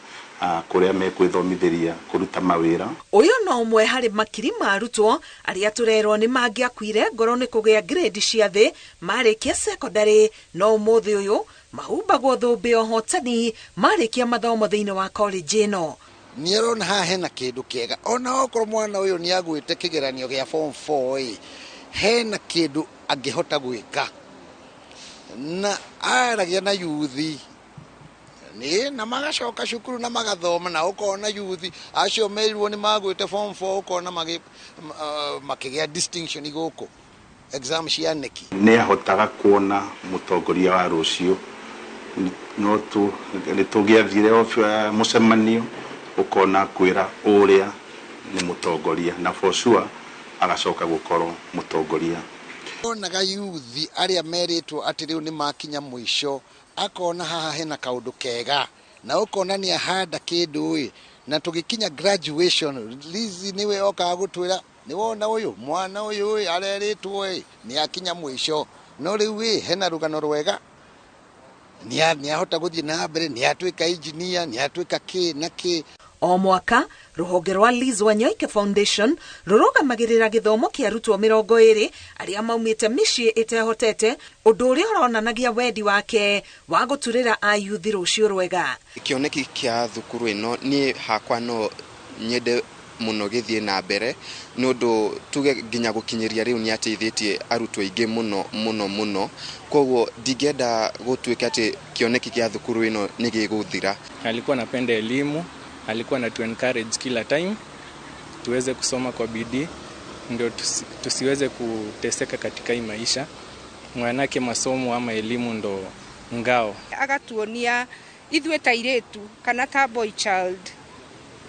kuria mekwithomithĩria kũruta mawĩra. Ũyũ no ũmwe harĩ makiri ma arutwo arĩa tũrerwo nĩ mangĩakuire ngoro nĩ kũgĩa grade cia thĩ marĩkia secondary, no ũmũthĩ ũyũ mahumbagwo thũmbĩ ũhotani marĩkia mathomo thĩinĩ wa college ĩno. Nĩ arona haha hena kĩndũ kĩega, ona okorwo mwana ũyũ nĩ agwĩte kĩgeranio gĩa form 4 hena kĩndũ angĩhota gwĩka, na aragia na yuthi ni na magacoka cukuru na magathoma, na ukona yuthi acio merirwo ni magwite form 4 ukona makigĩa distinction gũkũ exam cia neki. Nĩ ahotaga kuona mũtongoria wa rũciũ, no tu nĩ tũgĩathire mũcemanio ukona kwĩra ũrĩa nĩ mũtongoria, na for sure agacoka gũkorwo mũtongoria. Onaga yuthi arĩa merĩtwo atĩ rĩu nĩ makinya mũico, akona haha hena kaundu kega na ukona ni ahanda kindu ĩ, na tugikinya graduation Liz niwe okaga gutwira ni wona uyu mwana uyu ĩ areritwo ĩ ni akinya mwisho, no riu ĩ hena rugano rwega, ni ahota guthie na mbere, ni atuika engineer, ni atuika ki na ki. O mwaka rũhonge rwa Liz Wanyoike Foundation rũrũgamagĩrĩra gĩthomo kĩa arutwo 20 arĩa maumĩte mĩciĩ ĩtehotete, ũndũ ũrĩa ũronanagia wendi wake wa gũturĩra ayuthi rũciũ rwega. Kĩoneki kĩa thukuru ĩno niĩ hakwa no nyende mũno gĩthiĩ na mbere, nĩ ũndũ tuge nginya gũkinyĩria rĩu nĩ ateithĩtie arutwo aingĩ mũno mũno mũno, koguo ndingĩenda gũtuĩka atĩ kĩoneki kĩa thukuru ĩno nĩ gĩgũthira. Alikuwa anapenda elimu, alikuwa anatu encourage kila time tuweze kusoma kwa bidii ndio tusiweze kuteseka katika hii maisha, mwanake masomo ama elimu ndo ngao. Agatuonia ithuĩ ta airĩtu kana ta boy child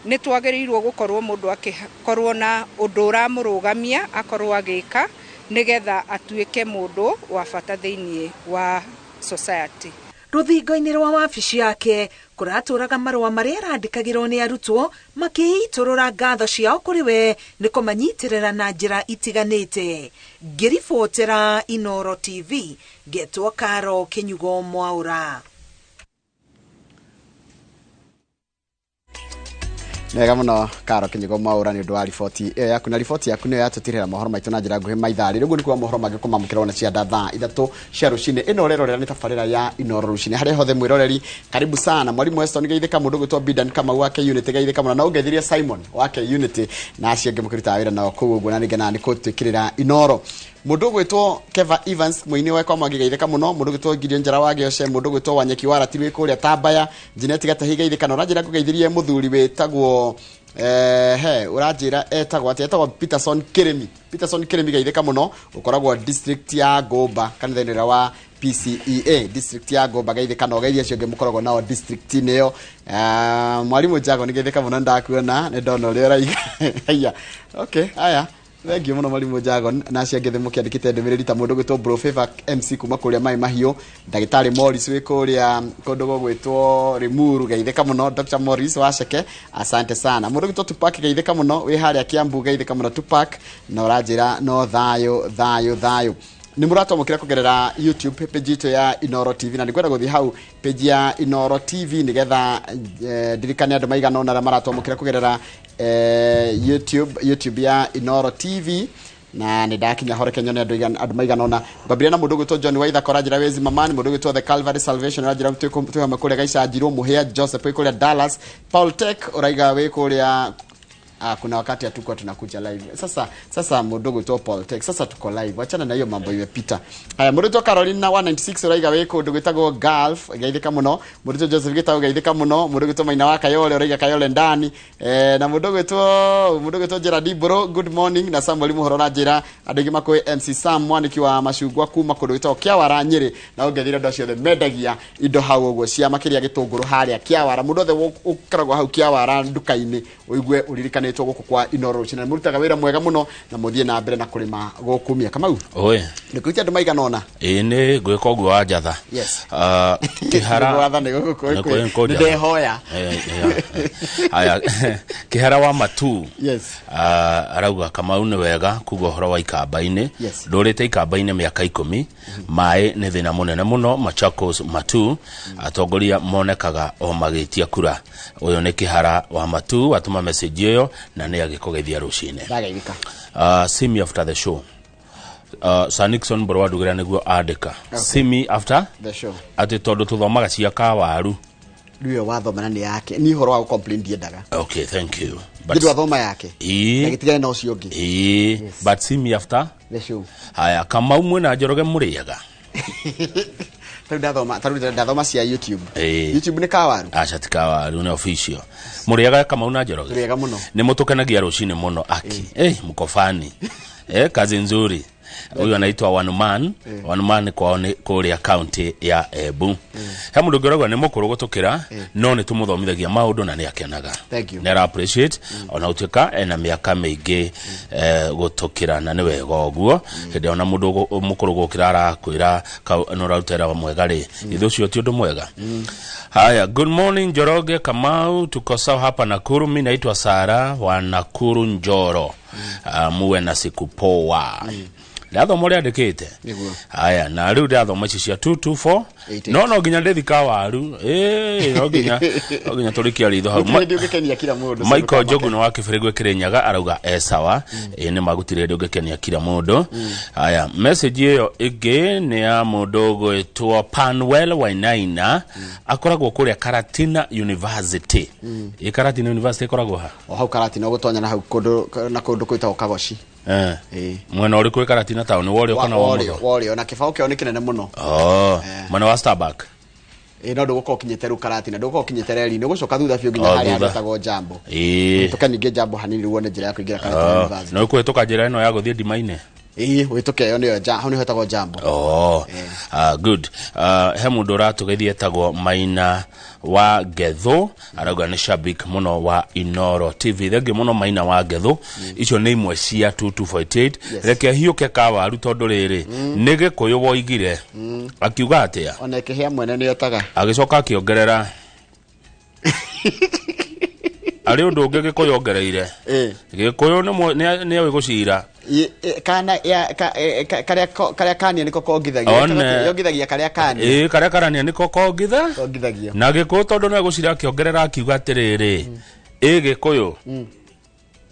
nĩ twagĩrĩirwo gũkorwo mũndũ akĩkorwo na ũndũ ũramũrũgamia akorwo agĩka nĩgetha atuĩke mũndũ wa bata thĩinĩ wa society. Rũthingo-inĩ rwa wabici yake kũratũraga marũa marĩa arandĩkagĩrwo nĩ arutwo makĩitũrũra ngatho ciao kũrĩ we nĩ kũmanyitĩrĩra na njĩra itiganĩte. Ngĩribotera Inoro TV ngetwo Karo Kinyugo Mwaura. Wega muno Karo Kinyigo Mwaura nĩ ũndũ wa riboti ĩyo yaku, na riboti yaku nĩyo yatũtirĩra mohoro maitũ na njĩra nguhĩ maithaa rĩrĩ. Ũguo nĩ kuga mohoro mangĩ kũmamũkĩra ona cia thaa 3 cia rũcinĩ. Ĩno ũrerorera nĩ tabarĩra ya Inoro rũcinĩ. Harĩa hothe mwĩroreri, karibu sana. Mwalimu Weston geithĩka, mũndũ ũgwĩtwo Bidan Kamau wake Unity geithĩka mũno, na ũngeithirie Simon wake Unity na acio angĩ mũkĩrutaga wĩra nao kũu ũguo, na nĩngenaga nĩ kũtwĩkĩrĩra Inoro. Mũndũ ũgwĩtwo Keva Evans mũini wa kwa Mwangi geithĩka mũno, mũndũ ũgwĩtwo Gideon Njara wa Gĩoce, mũndũ ũgwĩtwo Wanyeki wa Ratiri wĩ kũrĩa Tambaya, Jeanette Gatahi geithĩka, na ũranjĩra ngũgeithirie mũthuri wĩtagwo he ũranjĩra etagwo atĩa? Etagwo Peterson Kirimi. Peterson Kirimi geithĩka mũno, ũkoragwo district ya Ngũmba kanitha-inĩ ũrĩa wa PCEA district ya Ngũmba geithĩka, na ũgeithie acio angĩ mũkoragwo nao district-inĩ ĩyo. Mwarimũ Jago nĩ geithĩka mũno, ndakuona nĩ ndona ũrĩa ũraiga. Aya, okay, aya thank you mũno Mwarimũ Jago na acio angĩ mũkĩandĩkĩte ndũmĩrĩri ta mũndũ ũgwĩtwo Bro Favor MC kuma kũrĩa Mai Mahiũ, ndagĩtarĩ Morris wĩ kũrĩa kũndũ gũgwĩtwo Limuru geithĩka mũno, Dr Morris Waceke asante sana. Mũndũ ũgwĩtwo Tupac geithĩka mũno wĩ harĩa Kiambu geithĩka mũno Tupac, na ũranjĩra no thayũ thayũ thayũ. Nĩ mũratwamũkĩra kũgerera YouTube page itũ ya Inoro TV, na nĩngwenda gũthiĩ hau page ya Inoro TV nĩgetha ndirikane andũ maigana ũna arĩa maratwamũkĩra kũgerera YouTube ya Inoro TV, na nĩ ndakinya horeke nyone andũ maigana ũna. Ngwambĩrĩria na mũndũ ũgwĩtwo John Waithaka ũranjĩra wĩ Zimmerman, mũndũ ũgwĩtwo The Calvary Salvation ũranjĩra twĩ hamwe kũrĩa Gaicanjirwo, Mũhĩa Joseph wĩ kũrĩa Dallas, Paul Tech ũraiga wĩ kũrĩa. Kuna wakati hatukuwa tunakuja live. Sasa mũndũ ũgwĩtwo Paul Tech, sasa tuko live. Wachana na hiyo mambo imepita. Haya, mũndũ ũgwĩtwo Carolina 196 ũraiga wĩ kũndũ gwĩtagwo Gulf, geithĩka mũno. Mũndũ ũgwĩtwo Joseph Gitau geithĩka mũno. Mũndũ ũgwĩtwo Maina wa Kayole ũraiga Kayole ndani. Na mũndũ ũgwĩtwo Gerard Bro, good morning. Na Samuel Muhoro ũranjĩra andũ aingĩ makũĩ MC Sam mwaniki wa macungwa kuma kũndũ gwĩtagwo Kĩawara Nyĩrĩ, na ũngethire andũ acio othe mendagia indo hau ũguo cia makĩria gĩtũngũrũ harĩa Kĩawara. Mũndũ othe ũkoragwo hau Kĩawara nduka-inĩ ũigue ũririkanĩtwo gũkũ kwa Inoro rũcinĩ. Mũrutaga wĩra mwega mũno na mũthiĩ na mbere na kũrĩma gũkumia. Kamau, Oe. nĩ kũruta andũ maigana ũna? Ĩĩ nĩ ngwĩka ũguo wa njatha. Yes. Kĩhara Gwatha nĩ gũkũ Nĩ kũ- nĩ ndehoya. Aya, Kĩhara wa Matu. Yes. Arauga Kamau nĩ wega kuga ũhoro wa Ikamba-inĩ. Yes. Ndũrĩte Ikamba-inĩ mĩaka 10. Maĩ nĩ thĩna mũnene mũno Machakos Matu. Atongoria monekaga o magĩtia kura. Ũyũ nĩ Kĩhara wa Matu atũma message ĩyo na nĩ agĩkũgeithia rũcinĩ. Ndageithĩka. See me after the show. Sir Nixon Mboro wa Ndugĩra nĩguo andĩka. Okay. See me after the show. Atĩ tondũ tũthomaga cia kawaru. Rĩu ĩyo wathoma na nĩ yake. Niĩ ũhoro wa gũ-complain ndiendaga. Okay, thank you. But ndwathoma yake. Ĩĩ. Na gĩtigane na ũcio ũngĩ. Ĩĩ. Yes. But see me after the show. Haya, Kamau mwĩna Njoroge mũrĩaga. Tarĩu ndathoma cia YouTube. Ĩĩ. YouTube nĩ kawaru. Aca ti kawaru, nĩ official. Mũrĩaga Kamau na Njoroge? Tũrĩaga mũno. Nĩ mũtũkenagia rũcinĩ mũno aki. Mko fani. Kazi nzuri. Huyu anaitwa One Man. One Man kwao nĩ kũrĩa county ya Embu. He mũndũ ũngĩ ũrauga nĩ mũkũrũ gũtũkĩra, no nĩ tũmũthomithagia maũndũ na nĩ akenaga. Thank you. Nĩ ara appreciate ona gũtuĩka ena mĩaka mĩingĩ gũtũkĩra, na nĩ wega ũguo. Hĩndĩ ona mũndũ mũkũrũ gũkĩra arakwĩra nĩ ũraruta wĩra mwega rĩ, ithe ũcio ti ũndũ mwega. Haya, good morning Njoroge Kamau, tuko sawa hapa Nakuru. Mimi naitwa Sara wa Nakuru Njoro. Muwe na siku poa. Ndathoma ũrĩa andĩkĩte. Nĩguo. Haya, na rĩu ndathoma ici cia 224. 88. No nginya ndĩthi kawaru. No nginya tũrikia ritho hau. Gũtirĩ hĩndĩ ũngĩkenia kila mũndũ. Michael Njogu nĩ wa Kĩbĩrĩgwe Kĩrĩnyaga arauga e sawa. Nĩ ma gũtirĩ hĩndĩ ũngĩkenia kila mũndũ. Haya, message ĩyo ĩngĩ nĩ ya mũndũ ũgwĩtwo Panwell Wainaina, akoragwo kũrĩa Karatina University. Ĩ Karatina University ĩkoragwo ha? O hau Karatina ũgũtonya na hau kũndũ na kũndũ kwĩtagwo Kagoci. Mwena ũrĩkũ wĩ Karatina town? Worĩo kana wa Worĩo, mũthũ? worĩo, na kĩbaũ kĩao nĩ kĩnene mũno. Mwena wa Starbucks. No ndũgũkorwo ũkinyĩte rĩu Karatina, ndũgũkorwo ũkinyĩte reri-inĩ, ũgũcoka thutha biũ nginya harĩa hetagwo Jambo. Ũhĩtũke ningĩ Jambo hanini rĩu wone njĩra ya kũingĩra Karatina University. No ũkũhĩtũka njĩra ĩno ya gũthiĩ ndima-inĩ? Ĩĩ, ũhĩtũke ĩyo nĩyo hau nĩho hetagwo Jambo. Good. He mũndũ ũratũgeithia etagwo Maina wa Ngetho, arauga nĩ shabik mũno wa Inoro TV. Thengiũ mũno Maina wa Ngetho. Icio nĩ imwe cia 2248. Reke hiũke kawaru tondũ rĩrĩ nĩ Gĩkũyũ woigire. Akiuga atĩa? Ona ĩkĩhĩa mwene nĩ yotaga. Agĩcoka akĩongerera. Arĩ ũndũ ũngĩ Gĩkũyũ ongereire. Gĩkũyũ nĩ oĩ gũcira. Kana ya karĩa kania nĩko kongithagia. Yongithagia karĩa kania. Karĩa karania nĩko kongitha? Kongithagio. Na Gĩkũyũ tondũ nĩ gũcira akĩongerera akiuga atĩrĩrĩ, Ĩ Gĩkũyũ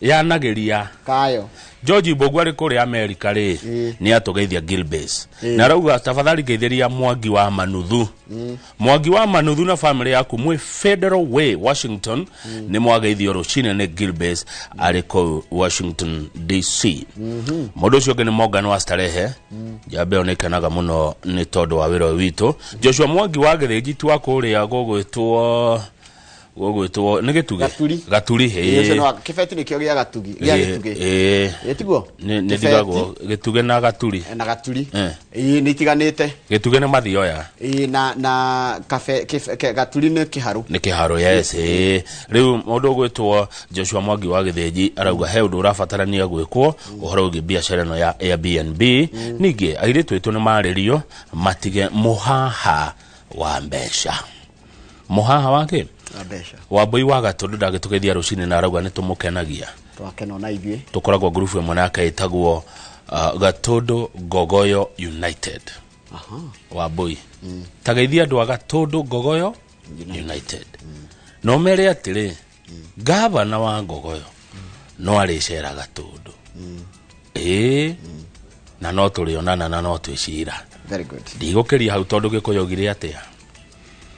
yanageria kayo. George Mbũgua arĩ kũrĩa Amerika rĩ, nĩ atũgeithia Gilbase na arauga tafadhali geithĩria Mwangi wa Manuthu. Mwangi wa Manuthu na family yaku mwĩ Federal Way Washington, nĩ mwageithio rũcinĩ nĩ Gilbase arĩ kũu Washington DC. Mũndũ ũcio ũngĩ nĩ Morgan wa Starehe, njamba ĩyo nĩ ĩkenaga mũno nĩ tondũ wa wĩra ũyũ witũ. Joshua Mwangi wa Gĩthĩnji ti wa kũrĩa gũgwĩtwo nĩ Gĩtugĩ, Gaturi. Ĩĩ, ũcio nĩ Kĩbeti nĩkĩo gĩa Gatugi, gĩa Gĩtugĩ. Ĩĩ. Ĩĩ, tiguo? Nĩ Kĩbeti. ndigagwo Gĩtugĩ na Gaturi. Na Gaturi. Ĩĩ, nĩ itiganĩte. Gĩtugĩ nĩ mathioya. Ĩĩ, na kabe Gaturi nĩ kĩharũ. Nĩ kĩharo, yes. Ĩĩ, rĩu mũndũ ũgwĩtwo Joshua Mwangi wa Gĩthĩnji arauga he ũndũ ũrabatarania gwĩkwo ũhoro wĩgiĩ biacara ĩno ya Airbnb. Ningĩ airĩtu aitũ nĩ marĩrio matige mũhaha wa mbeca. Mũhaha wa kĩ? Wa mbeca. Wambui wa Gatũndũ ndagĩtũgeithia rũcinĩ na arauga nĩ tũmũkenagia. Twakena ona ithuĩ. Tũkoragwo ngurubu ĩmwe nake ĩtagwo Gatũndũ Ngogoyo United. Wambui, tageithia andũ a Gatũndũ Ngogoyo United. No mere atĩrĩ, gavana wa Ngogoyo no arĩcera Gatũndũ. Ĩĩ, na no tũrĩonana na no twĩcira. Very good. Ndigũkĩria hau tondũ Gĩkũyũ augire atĩa?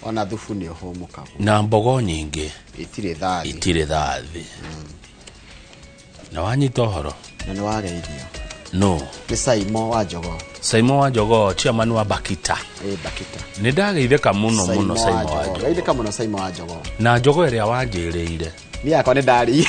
Ona thubu nĩ ũhũmũkagwo. Na mbogo nyingĩ itirĩ thathi. Itirĩ thathi. Na wanyita ũhoro? Na nĩ wageithio. No. Nĩ Saimo wa Jogoo. Saimo wa Jogoo, chairman wa Bakita. Ĩĩ, Bakita. Nĩ ndageithĩka mũno mũno Saimo wa Jogoo. Geithĩka mũno Saimo wa Jogoo. Na njogoo ĩrĩa wanjĩrĩire. Niĩ yakwa nĩ ndarĩire.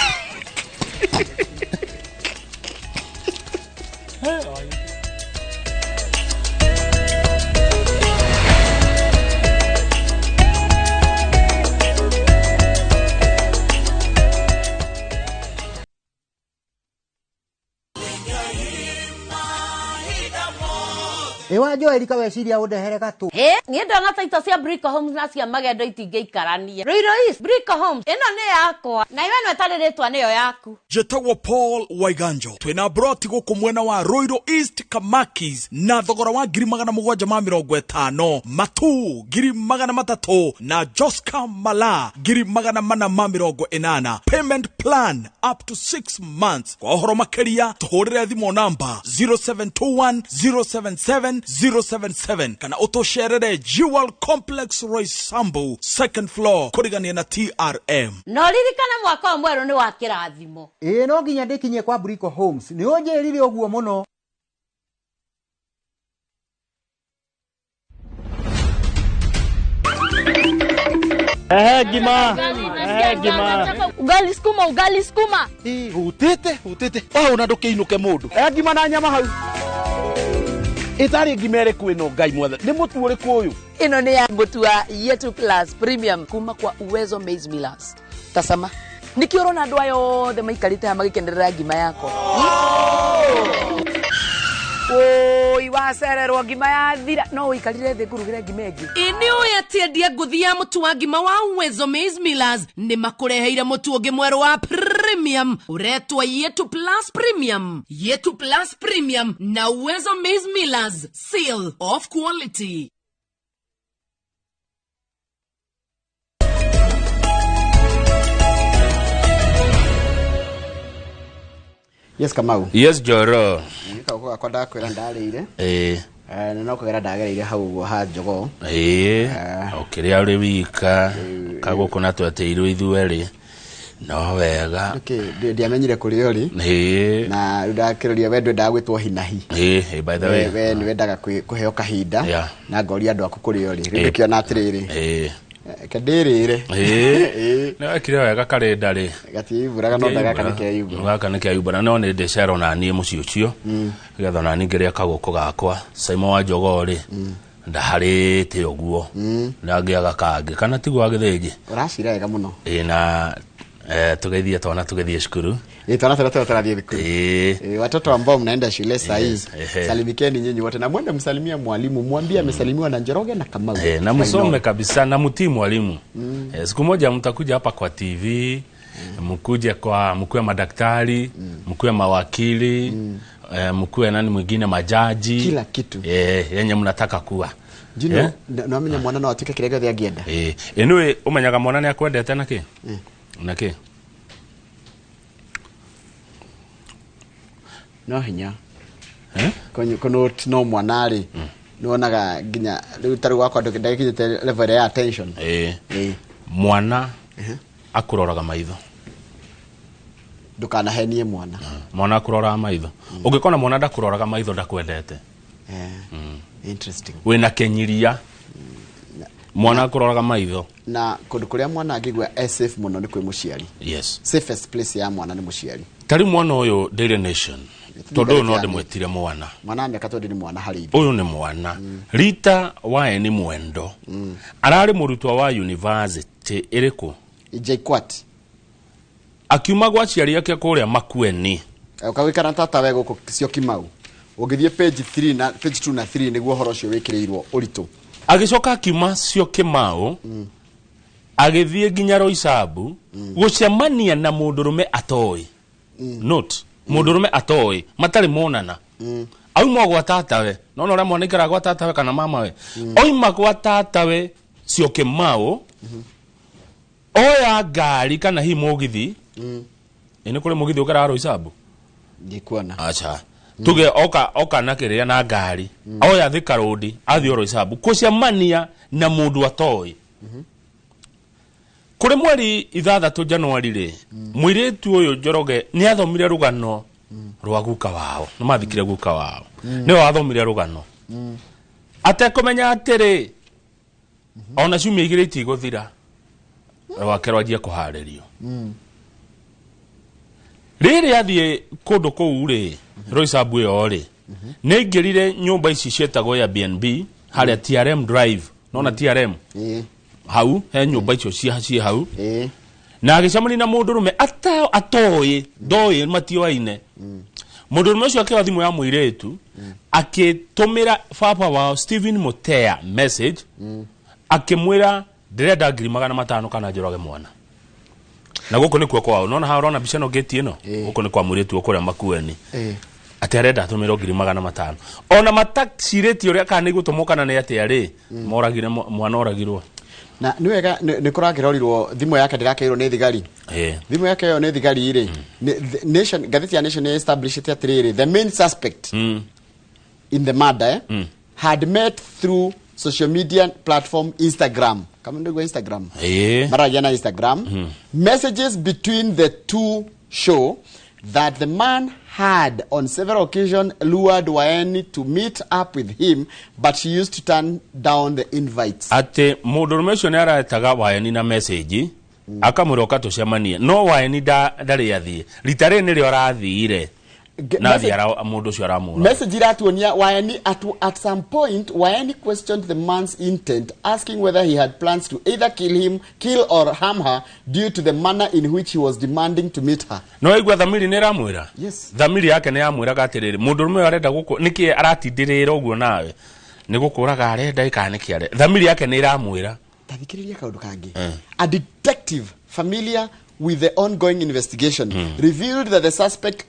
Ĩwa Joeli kaweciria ũndehere gatũ. Ĩ, niĩ ndona taito cia Brico Homes na cia magendo itingĩikarania. Ruiru East, Brico Homes, ĩno nĩ yakwa na iwe ĩno ĩtarĩ rĩtwa nĩyo yaku. Njĩtagwo Paul Waiganjo, twĩna broti gũkũ mwena wa Ruiru East Kamakis na thogora wa 750,000, Matu 300,000 na Joska Mala 480,000. Payment plan up to 6 months. Kwa ũhoro makĩria tũhũrĩre thimũ namba 0721 077 077 kana ũtũcerere Jewel Complex Roysambu second floor kũrigania na TRM. Na ũririkane mwaka ũyũ mwerũ nĩ wa kĩrathimo. Ĩĩ, no nginya ndĩkinyie kwa Brico Homes, nĩ ũnjĩrire ũguo mũno. Ngima. Ngima. Ugali skuma, ugali skuma. Hutite, hutite. Wahũna ndũkĩinũke mũndũ. Ngima na nyama hau. Ĩtarĩ ngima ĩrĩkũ ĩno Ngai mwathani? Nĩ mũtu ũrĩkũ ũyũ? Ĩno nĩ ya mũtu wa Yetu Plus Premium kuma kwa Uwezo Maize Millers. Tasama. Nĩkĩo ũrona andũ aya othe maikarĩte haha magĩkenerera ngima yakwa. Oi, wacererwo ngima yathira no ũikarire thĩ ngũrugĩre ngima ĩngĩ. Ĩ nĩ ũĩ atĩ endia ngũthi ya mũtu wa ngima wa Uwezo Maize Millers nĩ makũreheire mũtu ũngĩ mwerũ wa Premium ũretwo Yetu Plus Premium. Yetu Plus Premium na Uwezo Maize Millers, seal of quality. Yes, Kamau. Yes, Joro. Nĩkaũkũ gakwa ndakwĩra ndarĩire. Ĩĩ. Na no kũgera ndagereire hau ũguo ha Jogoo. Ĩĩ, ũkĩrĩa ũrĩ wika, kagũkũ na tweteirwo ithuerĩ. No wega. Nĩkĩ ndiamenyire kũrĩa ũrĩ. Ĩĩ. Na rĩu ndakĩroria we ndwendaga gwĩtwo hinahi. Ĩĩ, by the way. We nĩ wendaga kũheo kahinda. Yeah. Na ngoria andũ aku kũrĩa ũrĩ. Rĩu ngĩkĩona atĩrĩrĩ. Ĩĩ. Reke ndĩrĩre. Ĩĩ. Nĩ wekire wega karenda rĩ. Gatiiburaga no ndagaka nĩ keyumbura. Gaka nĩ keyumbura no nĩ ndĩcero na niĩ mũciĩ ũcio. Nĩgetha ona niĩ ngĩrĩa kagũkũ gakwa. Saimo wa Jogoo rĩ. Ndaharĩte ũguo. Na ngĩaga kangĩ kana tiguo wa Gĩthĩnji. Ũracira wega mũno. Ĩĩ, na tugeithie twana tugeithie cukuru. Ĩĩ, twana tũrĩa tũrathiĩ thukuru. Ĩĩ. Watoto ambao mnaenda shule saa hii, Yes, ehe. salimikeni nyinyi wote na mwende msalimie mwalimu, mwambie amesalimiwa na Njoroge na Kamau. Na msome kabisa na mtii mwalimu. Siku moja mtakuja hapa kwa TV, mkuje kwa mkuwe madaktari, mkuwe mawakili, mkuwe nani mwingine majaji. Kila kitu. Yenye mnataka kuwa. Jino, no mwana no atuike kĩrĩa gĩothe angĩenda. Anyway, umenyaga mwana nĩ akwendete na kĩ? Na kĩ? No hinya. Kono no mwana rĩ, nĩwonaga nginya rĩu tarĩu wakwa ndagĩkinyĩte level ya attention. Mwana akũroraga maitho. Ndũkanahenie mwana. Mwana akũroraga maitho. Ũngĩkona mwana ndakũroraga maitho, ndakwendete. Interesting. Wĩna kenyiria. Mwana akũroraga maitho. Na kũndũ kũrĩa mwana angĩigua e safe mũno nĩ kwĩ mũciari. Yes. Safest place ya mwana nĩ mũciari. Tarĩu mwana ũyũ Daily Nation, tondũ ũyũ no ndĩmwĩtire mwana. Mwana wa mĩaka 20 nĩ mwana harĩ ithuĩ. Ũyũ nĩ mwana. Rita Waeni Mwendo ararĩ mũrutwo wa university ĩrĩkũ? JKUAT. Akiuma gwa aciari ake kũrĩa Makueni. Ũkagĩikara tata we gũkũ Syokimau. Ũngĩthiĩ page 3 na page 2 na 3 nĩguo ũhoro ũcio wĩkĩrĩirwo ũritũ. Agĩcoka akiuma Syokimau, agĩthiĩ nginya Roysambu gũcemania na mũndũrũme atoĩ. Note, mũndũrũme atoĩ, matarĩ monana. Auma gwa tatawe, nona ũrĩa mwana aikaraga gwa tatawe kana mamawe. Oima gwa tatawe Syokimau, oya ngari kana hihi mũgithi. Ĩ nĩ kũrĩ mũgithi ũkeraga Roysambu? Ndikuona. Acha. Tuge oka na kĩrĩa na ngari. Oya Thika Road, athiĩ Roysambu gũcemania na mũndũ atoĩ. Kũrĩ mweri 6 Januari rĩ, mũirĩtu ũyũ Njoroge nĩ athomire rũgano rwa guka wao. Nĩ mathikire guka wao. Nĩwe wathomire rũgano. Atekũmenya atĩrĩ, ona ciumia 2 itigũthira, rwake rwanjia kũharĩrio. Rĩrĩ athiĩ kũndũ kũu rĩ, Roysambu ĩyo rĩ, nĩ aingĩrire nyũmba ici ciĩtagwo Airbnb harĩa TRM Drive. Nona TRM? Hau he nyũmba icio ciĩ hau. Na agĩcemania na mũndũrũme atoĩ, ndoĩ, matioaine. Mũndũrũme ũcio akĩoya thimũ ya mũirĩtu, akĩtũmĩra baba wao Stephen Mutea message, akĩmwĩra ndĩrenda 500,000 kana njũrage mwana. Na gũkũ nĩkuo kwao. Nona haha ũrona mbica ĩno ngĩti ĩno? Gũkũ nĩ kwa mũirĩtu kũrĩa Makueni. Atĩ arenda atũmĩrwo 500,000. Ona matacirĩtie ũrĩa kana nĩ igũtũmwo kana nĩ atĩa rĩ, moragire mwana oragirwo. Na nĩ wega nĩ kũrakĩrorirwo thimũ yake ndĩrakĩirwo nĩ thigari. Thimũ yake ĩyo nĩ thigari rĩ. Nation, ngathĩti ya Nation nĩ establishĩte atĩrĩrĩ, the main suspect in the murder had met through social media platform Instagram. Kama ndio Instagram. Maragia na Instagram. Messages between the two show that the man had on several occasions lured Waeni to meet up with him, but she used to turn down the invites. Ate mũndũrũme ũcio nĩ aretaga Waeni na message, akamwĩra ũka tũcemanie, no Waeni ndarĩ athiĩ. Rita rĩrĩ nĩrĩo arathire. Na athiĩ mũndũ ũcio aramũra. Message iratuonia Waeni at some point Waeni questioned the man's intent, asking whether he had plans to either kill or harm her due to the manner in which he was demanding to meet her. No aigua thamiri nĩ ĩramwĩra? Yes. Thamiri yake nĩ yamwĩraga atĩrĩrĩ, mũndũrũme ũyũ arenda gũkũ, nĩkĩ aratindĩrĩra ũguo nawe? Nĩ gũkũraga arenda kana nĩkĩ arenda? Thamiri yake nĩ ĩramwĩra. Tathikĩrĩria kaũndũ kangĩ. A detective familiar with the ongoing investigation revealed that the suspect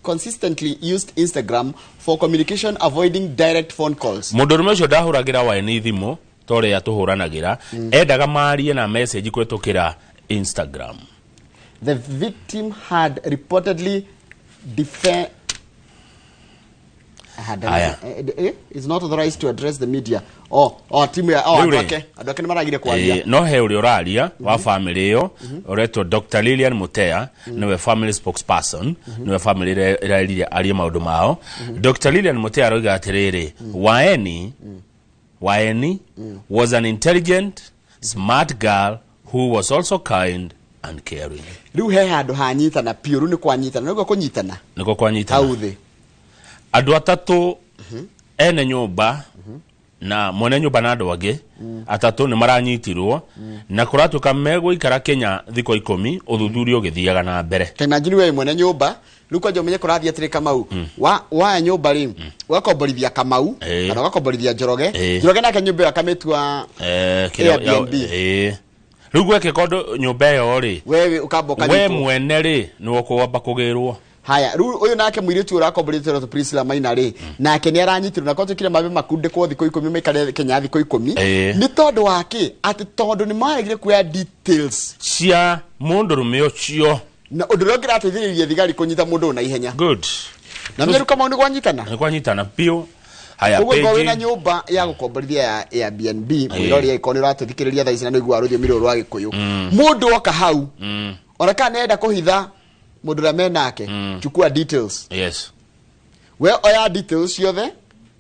consistently used Instagram for communication, avoiding direct phone calls. Mũndũrũme ũcio ndahũragĩra Waeni thimũ ta ũrĩa tũhũranagĩra, endaga marie na message kũhĩtũkĩra Instagram. The victim had reportedly is not authorized to address the media. Oh, timu ya andũ ake nĩ maragire kwaria. No he ũrĩa ũraria wa family ĩyo ũretwo Dr. Lilian Mutea, nĩwe family spokesperson, nĩwe family ĩraririe arie maũndũ mao. Dr. Lilian Mutea aroiga atĩrĩrĩ, Waeni was an intelligent, smart girl who was also kind and caring. Rĩu he handũ hanyitana piũ, rĩu nĩ kwanyitana, nĩguo kũnyitana. Nĩguo kwanyitana. Hau thĩ. Andũ atatũ ene nyũmba na mwene nyũmba na andũ angĩ atatũ nĩ maranyitirwo na kũratuĩka megũikara Kenya thikũ 10 ũthuthuria ũgĩthiaga na mbere. Ta imagine we mwene nyũmba rĩu kwanja ũmenye kũrathiĩ atĩrĩ Kamau, wa nyũmba rĩ ũgakomborithia Kamau kana ũgakomborithia Njoroge, Njoroge nake nyũmba ĩyo akamĩtua Airbnb. Rĩu gwekĩka ũndũ nyũmba ĩyo rĩ, wewe ũkamba ũkanyitwo, we mwene rĩ nĩwe ũkwamba kũgĩrwo. Haya, rĩu ũyũ nake mũirĩtu ũrakomborithia ũretwo Priscilla Maina rĩ, nake nĩ aranyitirwo na kwatuĩkire mabe makundĩkwo thikũ 10 maikare Kenya thikũ 10. Nĩ tondũ wa kĩ? Atĩ tondũ nĩ maregire kuoya details cia mũndũrũme ũcio, na ũndũ ũrĩa ũngĩrateithĩrĩria thigari kũnyita mũndũ ũyũ na ihenya. Good. Na mberu kama nĩ kwanyitana. Nĩ kwanyitana biũ. Haya koguo page wĩna nyũmba ya gũkomborithia ya Airbnb mwĩrori ĩkorwo nĩ ũratũthikĩrĩria thaa ici na nĩ ũiguaga rũthiomi rũrũ rwa Gĩkũyũ. Mũndũ oka hau ona kana nĩarenda kũhitha mũndũ ũrĩa menake, chukua details. Yes. We oya details ciothe,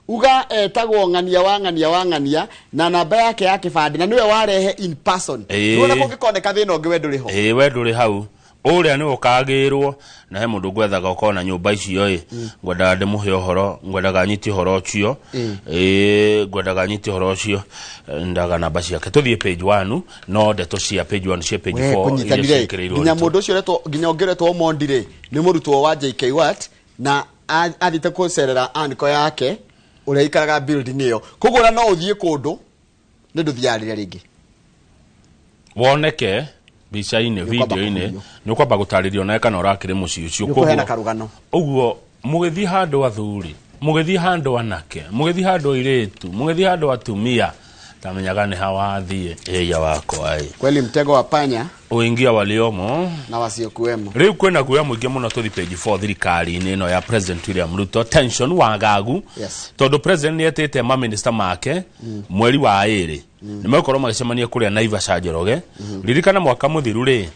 uga etagwo ng'ania wa ng'ania wa ng'ania na namba yake ya kĩbandĩ na nĩwe warehe in person. Nĩwona kũngĩkoneka thĩna ũngĩ we ndũrĩ ho. Ĩĩ we ndũrĩ hau. Ũrĩa nĩ ũkagĩrwo na he mũndũ ngwethaga ũkorwo na nyũmba icio ĩ ngwendaga ndĩmũhe ũhoro, ngwendaga nyitie ũhoro ũcio. Ĩĩ ngwendaga nyitie ũhoro ũcio, ndaga namba ciake. Tũthiĩ page 1, no ndeto cia page 1 cia page We 4 iria kũnyitanire ciĩkĩrĩirwo nginya ũritũ. mũndũ ũcio ũretwo nginya ũngĩ ũretwo Omondi rĩ nĩ mũrutwo wa JK Watt na athiĩte kũcerera anko yake ũrĩa ikaraga building ĩyo, koguo ona no ũthiĩ kũndũ nĩ ndũthiaga rĩrĩa rĩngĩ woneke mbica-inĩ, Nĩ ũkwamba video-inĩ kũhurio. nĩ ũkwamba gũtarĩrio nawe kana ũrakĩrĩ mũciĩ ũcio. Nĩ ũkũheana karũgano. Ũguo mũgĩthiĩ handũ athuri, mũgĩthiĩ handũ anake, mũgĩthiĩ handũ airĩtu, mũgĩthiĩ handũ atumia, tamenyaga nĩ ha wathiĩ. Ĩya wakwa ĩ. Kweli mtego wa panya Uingia waliomo na wasiokuwemo. Rĩu kwĩna guoya mũingĩ mũno. Tũthi page 4 thirikari-inĩ ĩno ya President William Ruto, tension wagagu. Yes. Tondũ president nĩ etĩte maminista make mweri wa ĩrĩ nĩ megũkorwo magĩcemania kũrĩa Naivasha. Njoroge, ririkana mwaka mũthiru rĩ,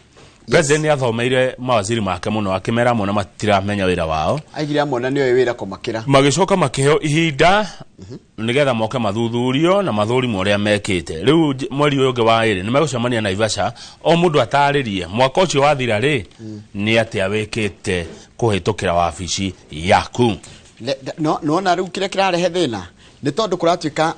president nĩ athomeire mawaziri make mũno akĩmera amwe na matiramenya wĩra wao. Aigire amwe na nĩoĩ wĩra kũmakĩra. Magĩcoka makĩheo ihinda nĩgetha moke mathuthurio na mathũrimwo ũrĩa mekĩte. Rĩu mweri ũyũ ũngĩ wa ĩrĩ nĩ megũcemania Naivasha, o mũndũ atarĩrie mwaka ũcio wathira rĩ nĩ atĩa wĩkĩte kũhĩtũkĩra wabici yaku. No nona rĩu kĩrĩa kĩrarehe thĩna nĩ tondũ kũratuĩka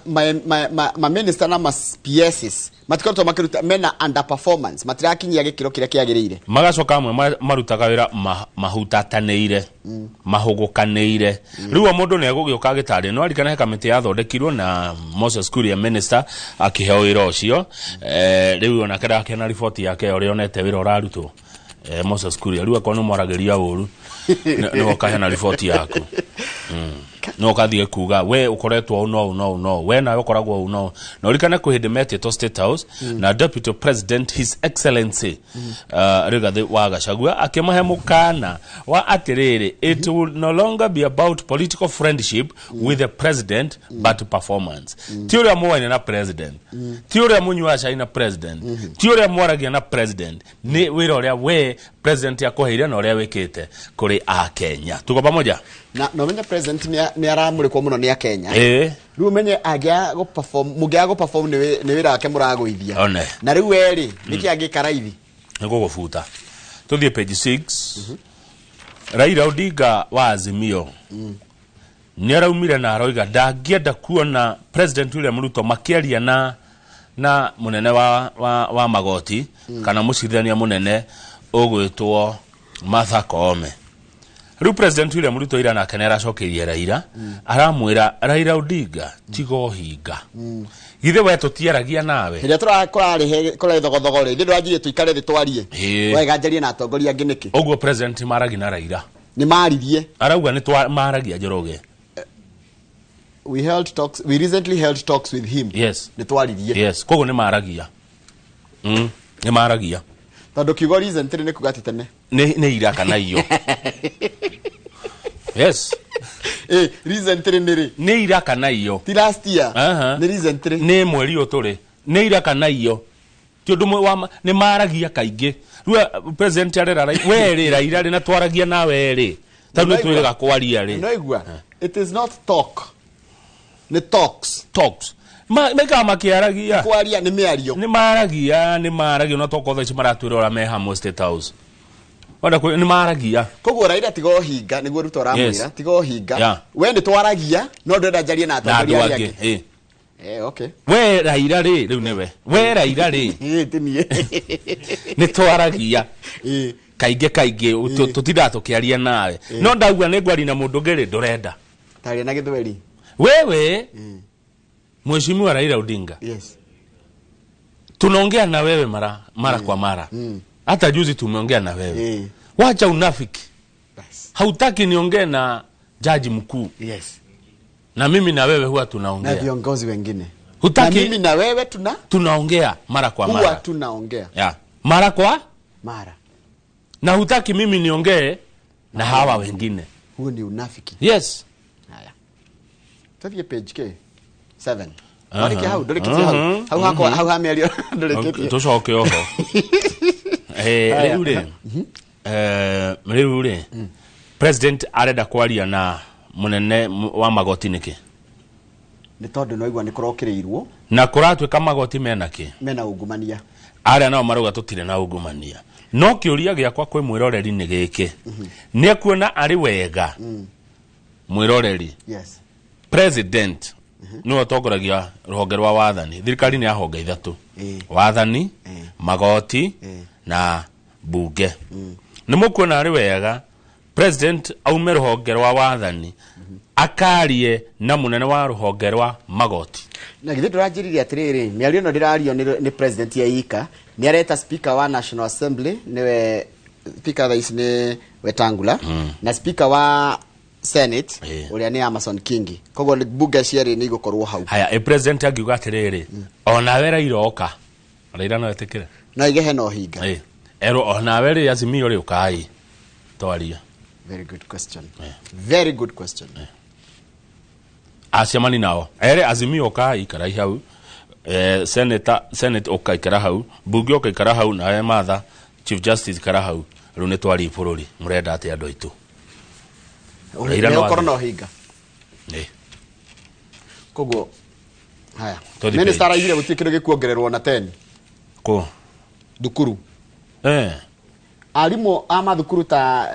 ma minister na ma PSs matikoretwo makĩruta, mena underperformance, matirakinyia gĩkĩro kĩrĩa kĩagĩrĩire. Magacoka amwe marutaga wĩra mahutatanĩire, mahũgũkanĩire. Rĩu o mũndũ nĩ egũgĩũka agĩtarĩria. No arikana he kamĩtĩ yathondekirwo na Moses Kuria minister akĩheo wĩra ũcio. Rĩu onake ndakĩona riboti yake ũrĩa onete wĩra ũrarutwo. Moses Kuria rĩu akorwo nĩ mwaragĩria ũru nĩ ũkaheana riboti yaku. No ũkathiĩ kuga we ũkoretwo ũũ no ũũ no ũũ no we nawe ũkoragwo ũũ no na ũririkane kwĩ hĩndĩ metĩtwo State House na Deputy President His Excellency Rigathi wa Gachagua akĩmahe mũkana wa atĩrĩrĩ, it will no longer be about political friendship with the president but performance. Ti ũrĩa mũwaine na president, ti ũrĩa mũnyuaga cai na president, ti ũrĩa mwaragia na president, nĩ wĩra ũrĩa we president akũheire na ũrĩa wĩkĩte kũrĩ akenya. Tuko pamoja? Na no menye president nĩ aramũrĩkwo mũno nĩ akenya. Rĩu ũmenye angĩaga gũ-perform, mũngĩaga gũ-perform nĩ wĩra wake mũragũithia. One. Na rĩu we rĩ nĩkĩ angĩka raithi? Nĩ gũgũbuta. Tũthiĩ page 6. Raila Odinga wa Azimio nĩ araumire na aroiga ndangĩenda kuona President William Ruto makĩaria na mũnene wa magoti kana mũcirithania mũnene ũgwĩtwo Martha Koome. Rĩu President William Ruto ira nake nĩ aracokeirie Raila, aramwĩra, Raila Odinga, tiga ũhinga, githĩ we tũtiaragia nawe? Hĩndĩ ĩrĩa kũrarĩ kũrarĩ thogothogo rĩ, ithuĩ ndũranjirie tũikare thĩ twarie? Ĩĩ. Wega njarie na atongoria angĩ nĩkĩ? Ũguo president maragia na Raila. Nĩ maririe. Arauga nĩ maragia, Njoroge. We held talks, we recently held talks with him. Yes. Nĩ twaririe. Yes, koguo nĩ maragia, nĩ maragia. Tondũ kiugo recently nĩ kuga atĩ tene. Nĩ ira kana iyo. Yes. Recently nĩ rĩ? Nĩ ira kana iyo. Ti last year. Aha. Nĩ recently. Nĩ mweri ũyũ tũrĩ, nĩ ira kana iyo, ti ũndũ nĩ maragia kaingĩ. Rĩu president arera we rĩ, Raila rĩ, na twaragia nawe rĩ, tondũ nĩ twĩrĩga kwaria rĩ. No igua it is not talk, nĩ talks. Talks. Maikaga makĩaragia. Kwaria nĩ mĩario. Nĩ maragia, nĩ maragia, no tokorwo thaa ici maratwĩra ũrĩa me hamwe State House. Wenda nĩ maragia. Koguo Raila tiga ũhinga, nĩguo Ruto aramwĩra. Tiga ũhinga. We nĩ twaragia no ndĩrenda njarie na na andũ atongoria arĩa angĩ. angĩ. Okay. We Raila rĩ, rĩu nĩwe we Raila rĩ. Ti niĩ. Nĩ twaragia kaingĩ kaingĩ, tũtindaga tũkĩaria nawe, no ndauga nĩ ngwaria na mũndũ ũngĩ rĩ, ndũrenda. Taria na gĩthweri. Wewe Mheshimiwa Raila Odinga, Yes. tunaongea na wewe mara kwa mara, hata juzi tumeongea na wewe. Wacha unafiki, hautaki niongee na jaji mkuu. Yes. Na mimi na wewe huwa Na tunaongea. viongozi wengine. Hutaki. Na mimi na wewe tuna tunaongea mara kwa huwa mara. Tunaongea. Ya. Mara kwa mara. Na hutaki mimi niongee na hawa wengine. Huo ni unafiki. Yes. Haya, tuthiĩ page k 7. Warĩkia hau, ndũrĩkĩtie hau. Hau hakwa, hau ha mĩario ndũrĩkĩtie. Tũcoke oho. Haya. Rĩu rĩ, rĩu rĩ, president arenda kwaria na mũnene wa magoti nĩkĩ? Nĩ tondũ no igua nĩ kũrokĩrĩirwo. Na kũratuĩka magoti mena kĩ? Mena ungumania. Arĩa nao marauga tũtirĩ na ungumania, no kĩũria gĩakwa kwĩ mwĩroreri nĩ gĩkĩ: nĩ ekuona arĩ wega, mwĩroreri, Yes. president nĩwe ũtongoragia rũhonge rwa wathani? Thirikari nĩ ya honge ithatũ: wathani, magoti na bunge. Nĩ mũkuona arĩ wega president aume rũhonge rwa wathani akarie na mũnene wa rũhonge rwa magoti? Na githĩ ndũranjĩrire atĩrĩrĩ, mĩario ĩno ndĩrario nĩ president ya ika nĩ areta speaker wa National Assembly, nĩwe speaker thaa ici nĩ Wetangula, na speaker wa Senate ũrĩa nĩ Amason Kingi, koguo nĩ bunge cierĩ nĩ igũkorwo hau. Haya, ĩ president angiuga atĩrĩrĩ, onawe Raila oka, Raila no etĩkĩre? No ige hena ũhinga. Ĩ, erwo onawe rĩ, Azimio rĩ, ũkai twaria. Very good question, very good question. Acemani nao ere Azimio ũkai ikarai hau, senator, senate ũkaikara hau, bunge ũkaikara hau, nawe Martha chief justice ikara hau, rĩu nĩ twari bũrũri, mũrenda atĩa andũ aitũ? Raila Nĩ no ũkorwo athiĩ. na ũhinga. Koguo haya, Tũthiĩ minister page. araigire gũtirĩ kĩndũ gĩkuongererwo na 10. Kũ? Thukuru. Arimũ a mathukuru ta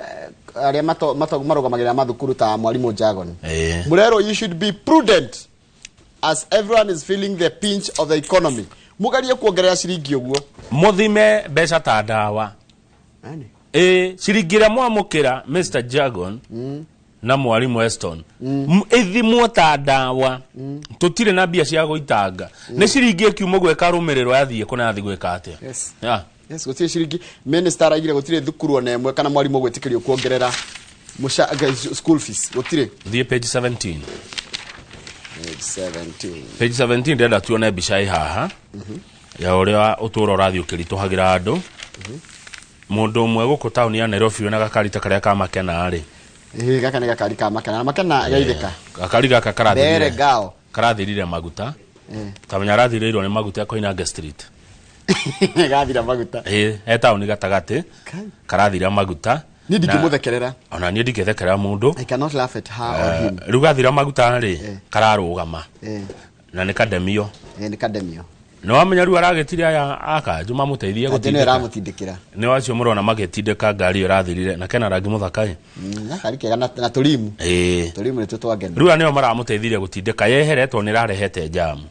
arĩa marũgamagĩrĩra mathukuru ta mwarimũ Jagon, mũrerwo you should be prudent as everyone is feeling the pinch of the economy. Mũgerie kuongerera ciringi ũguo. Mũthime mbeca ta ndawa. Nani? Ĩ, ciringi ĩrĩa mwamũkĩra, Mr Jagon na mwarimũ Eston, ĩthimwo ta ndawa. Tũtirĩ na mbia cia gũitanga, nĩ ciringi ĩkiuma ũguo ĩkarũmĩrĩrwo yathiĩ kũna, yathiĩ gwĩka atĩa? Yes. Yeah. Yes, gũtirĩ ciringi. Minister araigire gũtirĩ thukuru ona ĩmwe kana mwarimũ gwĩtĩkĩrio kuongerera school fees, gũtirĩ. Thiĩ page 17. Page 17. Page 17, ndĩrenda tuone mbica ĩ haha ya ũrĩa ũtũũro ũrathiĩ ũkĩritũhagĩra andũ. Mũndũ ũmwe gũkũ taũni ya Nairobi wĩna gakari ta karĩa ka Makena rĩ. Ĩĩ, gaka nĩ gakari ka Makena na Makena geithĩka. Gakari gaka Mbere karathirire ngao. Karathirire maguta. Tamenya arathirĩirwo nĩ maguta Koinange Street. Gathira maguta. Ĩ, he taũni gatagatĩ karathira maguta. Niĩ ndingĩmũthekerera. Ona niĩ ndingĩthekerera mũndũ. I cannot laugh at her or him. Rĩu gathira maguta rĩ, kararũgama na nĩ kademio. Nĩ kademio. Nĩ wamenya rĩu aragĩtire aya akanjũ mamũteithie Kanjũ nĩyo gũtindĩka. ĩramũtindĩkĩra. Nĩ acio mũrona magĩtindĩka ngari ĩyo ĩrathirire na kena rangi mũthaka ĩ. Gakari kega na tũrimu. Tũrimu nĩtuo twangena. Rĩu aya nĩo maramũteithirie gũtindĩka yeheretwo nĩ ĩrarehete jamu.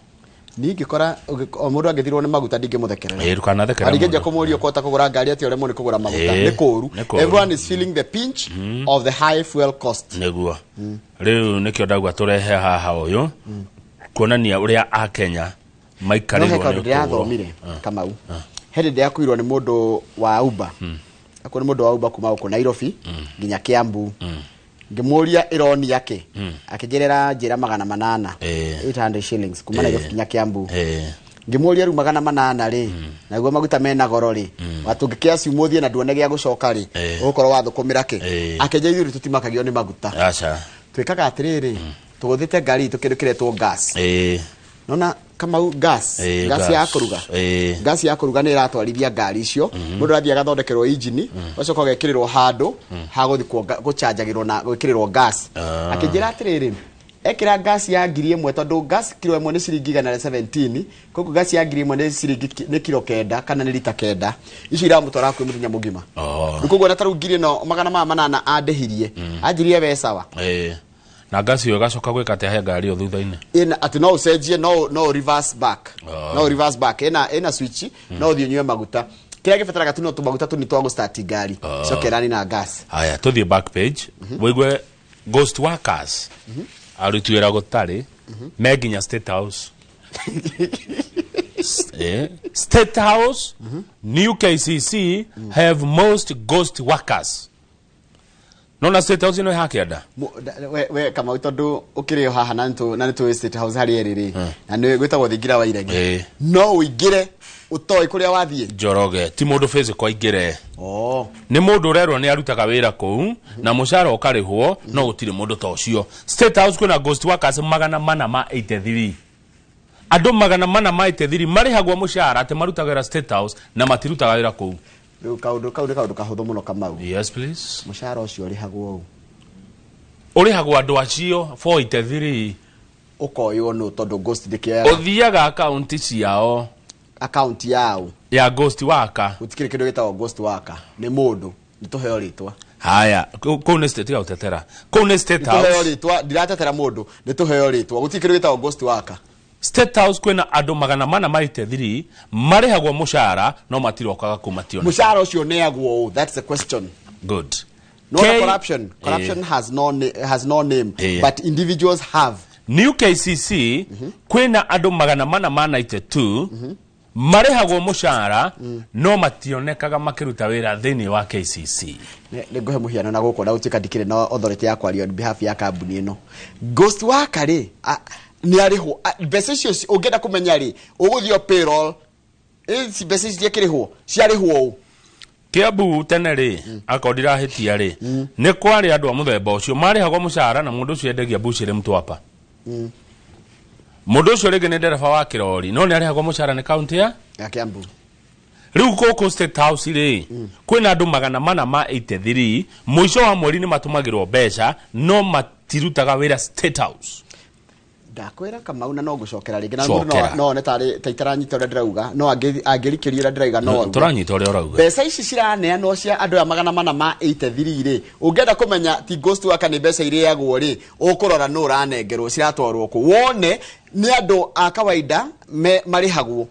Niĩ ingĩkora o mũndũ angĩthirwo nĩ maguta, ndingĩmũthekerera. Ĩ, ndũkanathekerere Arigĩnja mũndũ. kũmũria ũkũhota kũgũra ngari atĩ ũremwo nĩ kũgũra maguta. Nĩ kũũru. Nĩ kũũru. Everyone is feeling the pinch of the high fuel cost. Nĩguo rĩu nĩkĩo ndauga tũrehe haha ũyũ kuonania ũrĩa akenya No he maikarĩirwo kaũndũ nĩ ũtũũro. ndĩrathomire, Kamau, he hĩndĩ ndĩrakuirwo nĩ mũndũ wa Uber. Akuo nĩ mũndũ wa Uber kuma gũkũ Nairobi nginya Kiambu. Ngĩmũria ĩronia kĩ, akĩnjĩrĩra njĩra 800, 800 shillings kuma Nairobi nginya Kiambu. Ngĩmũria rĩu 800 rĩ, naguo maguta mena goro rĩ, watũngĩkĩaciumwo ũthiĩ na nduone gĩa gũcoka rĩ, ũgũkorwo wathũkũmĩra kĩ? Akĩnjĩra ithuĩ tũtimakagio nĩ maguta. Aca. Twĩkaga atĩrĩrĩ, tũgũthĩte ngari itũ kĩndũ kĩretwo gas. Nona Kamau, gas, gas ya kũruga. Gas ya kũruga nĩ ĩratwarithia ngari icio. Mũndũ arathiĩ agathondekerwo injini, ũgacoka ũgekĩrĩrwo handũ ha gũthiĩ gũcanjagĩrwo na gwĩkĩrĩrwo gas. Akĩnjĩra atĩrĩrĩ, ekĩra gas ya 1000, tondũ gas kiro ĩmwe nĩ ciringi 117, koguo gas ya 1000 nĩ ciringi nĩ kiro 9 kana nĩ rita 9, icio iramũtwara hakuhĩ mũthenya mũgima. Rĩu koguo na tarĩu ngiri ĩno 800 andĩhirie, anjirie we sawa. Na ngasi ĩyo ĩgacoka gwĩka atĩa he ngari ĩyo thutha-inĩ? Ĩna atĩ no ũcenjie, no reverse back. No reverse back, ĩna switch, no ũthiĩ ũnyue maguta. Kĩrĩa gĩbataraga tu no tũmaguta tũnini twa gũstart ngari, coke ĩrani na gas. Haya, tũthiĩ back page wĩigue ghost workers, aruti wĩra gũtarĩ me nginya State House. State House, new KCC have most ghost workers. Nona State House ĩno ĩ hakĩanda. We Kamau, tondũ ũkĩrĩ o haha na nĩtũĩ State House harĩa ĩrĩ rĩ, na nĩ gwĩtagwo thingira wa iregi, no ũingĩre ũtoĩ kũrĩa wathiĩ? Njoroge, ti mũndũ physical aingĩre. Nĩ mũndũ ũrerwo nĩ arutaga wĩra kũu na mũcara ũkarĩhwo, no gũtirĩ mũndũ ta ũcio. State House kwĩna ghost workers 483. Andũ 483 marĩhagwo mũcara atĩ marutaga wĩra State House na matirutaga wĩra kũu. Rĩu kaũndũ kau nĩ kaũndũ kahũthũ mũno, Kamau. Yes, please. Mũcara ũcio ũrĩhagwo ũũ? Ũrĩhagwo andũ acio 483. Ũkoywo nũ, tondũ ghost ndĩkĩoyaga? Ũthiaga akaunti ciao. Akaunti yao? Ya ghost worker. Gũtikĩrĩ kĩndũ gĩtagwo ghost worker, nĩ mũndũ, nĩ tũheo rĩtwa. Haya, kũu nĩ state, tiga gũtetera, kũu nĩ State Nĩ tũheo House. rĩtwa, ndiratetera mũndũ, nĩ tũheo rĩtwa, gũtirĩ kĩndũ gĩtagwo ghost worker. State House kwĩna andũ 483 marĩhagwo mũcara no matirokaga kũu, mationekaga. Mũcara ũcio ũneagwo ũ? That's the question. Good. No, corruption, corruption has no name, but individuals have. New KCC kwĩna andũ 492 marĩhagwo mũcara no mationekaga makĩruta wĩra thĩinĩ wa KCC. Nĩ ngũhe mũhiano na gũkũ, na gũtuĩka ndikĩrĩ na authority ya kwaria on behalf ya kambuni ĩno. Ghost worker rĩ, nĩ arĩhwo mbeca icio ũngĩenda kũmenya rĩ, ũgũthiĩ o payroll. Ici mbeca ici ciakĩrĩhwo, ciarĩhwo ũ? Kiambu tene rĩ, akorwo ndirahĩtia rĩ, nĩ kwarĩ andũ a mũthemba ũcio marĩhagwo mũcara, na mũndũ ũcio endagia mbucĩrĩ Mtwapa. Mũndũ ũcio rĩngĩ nĩ ndereba wa kĩrori, no nĩ arĩhagwo mũcara nĩ kaunti ya ya Kiambu. Rĩu gũkũ State House rĩ, kwĩna andũ 483, mũico wa mweri nĩ matũmagĩrwo mbeca no matirutaga wĩra State House. Ndakwĩra, Kamau, na no ngũcokera rĩngĩ na mũndũ Cokera. no one tarĩ ta itaranyita ũrĩa ndĩrauga, no angĩrikĩria ũrĩa ndĩrauga no auge. Tũranyita ũrĩa ũrauga. Mbeca ici ciraneanwo cia andũ aya 483 rĩ, ũngĩenda kũmenya ti ghost worker, nĩ mbeca irĩagwo rĩ, ũkũrora nũ ũranengerwo, ciratwarwo kũ, wone nĩ andũ a kawaida marĩhagwo.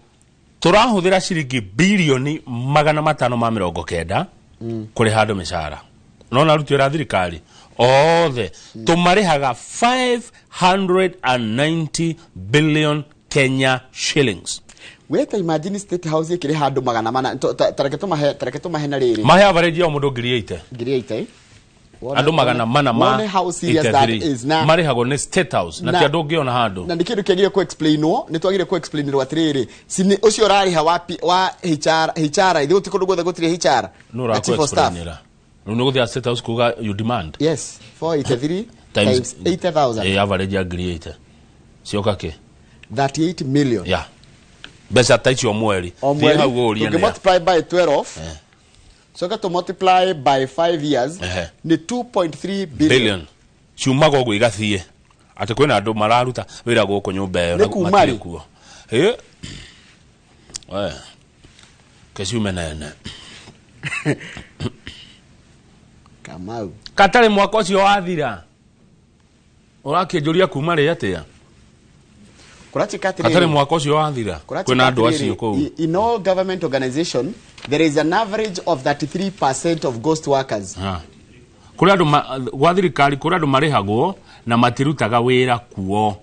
Tũrahũthĩra ciringi 590 bilioni kũrĩha andũ mĩcara, nona aruti wĩra a thirikari othe tũmarĩhaga 590 billion Kenya shillings. Weta imagine State House ĩkĩrĩha andũ 400, tareke tũmahe na rĩrĩ. Mahe average ya o mũndũ 80,000. 80,000. Andũ magana mana ma Wone how serious that 83 is na marĩhagwo nĩ State House na ti andũ ũngĩona handũ. Na nĩ kĩndũ kĩagire ku explainwo, nĩ twagire ku explainirwo atĩrĩrĩ, ũcio ũrarĩha wa HR, HR ithuĩ gũtirĩ kũndũ guothe gũtirĩ HR Nũ na chief of staff. ũrakũ-explainĩra? Rĩu nĩ gũthiĩ State House kuga you demand. Yes, 483 times 80,000. Average ya 80,000 cioka kĩ? 38 million. Ya mbeca ta icio mweri. O Thiĩ mweri. hau ũrie Tũngĩ nĩa. multiply by 12, coka to multiply by 5 years, nĩ 2.3 billion. Billion ciumaga ũguo igathiĩ atĩ kwĩna andũ mararuta wĩra gũkũ nyũmba ĩyo Nĩ na kuma matirĩ rĩ? kuo. Ĩ, we keciume nene. Kamau. Katarĩ mwaka ũcio wathira ũrakĩnjũria kuma rĩ atĩa? Kũratuĩka atĩrĩrĩ, Katarĩ mwaka ũcio wathira kũratuĩka kwĩna andũ atĩrĩrĩ, acio kũu. In all government organization there is an average of 33% of ghost workers. Ha. Kũrĩ andũ gwa thirikari kũrĩ andũ marĩhagwo na matirutaga wĩra kuo,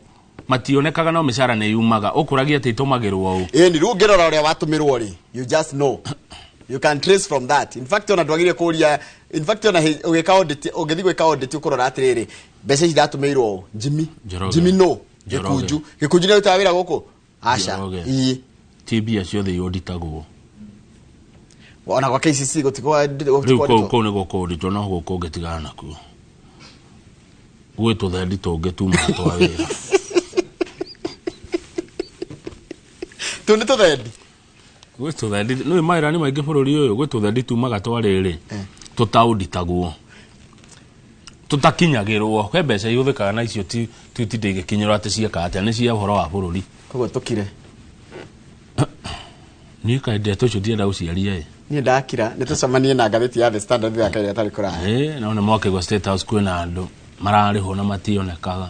mationekaga, no mĩcara nĩ yumaga, ũkũragia atĩ itũmagĩrwo ũ? Ĩni rĩu ũngĩrora ũrĩa watũmĩrwo rĩ, you just know, you can trace from that. In fact, ona ndwagire kũria, in fact, ona ũgĩka audit, ũngĩthiĩ gwĩka audit, ũkũrora atĩrĩrĩ, mbeca ici iratũmĩirwo ũ? Jimmy. Njoroge. Jimmy no. Njoroge. Gĩkunju, Gĩkunju nĩ arutaga wĩra gũkũ? Aca. Njoroge. Ii. Ti mbia ciothe iũnditagwo. Ona gwa KCC gũtikwa? Rĩu kũu nĩ gũkũnditwo, no gũkũ ũngĩtigana nakuo gwĩ tũthendi tũngĩ tumaga twa wĩra. Tũ nĩ tũthendi. Gwĩ tũthendi, nĩ mawĩra nĩ maingĩ bũrũri ũyũ, gwĩ tũthendi tumaga twa rĩrĩ tũtaũnditagwo, tũtakinyagĩrwo, he mbeca ihũthĩkaga na icio ti tinde igĩkinyĩrwo atĩ cieka atĩa, nĩ cia ũhoro wa bũrũri. Koguo tũkire. Niĩ kaĩ ndeto icio ndienda gũciaria ĩ. Niĩ ndakira, nĩ tũcemanie na ngathĩti ya The Standard thaka ĩrĩa ĩtarĩ kũraya. Ĩ, no nĩ mwakĩgwa State House kwĩna andũ mararĩhwo na mationekaga.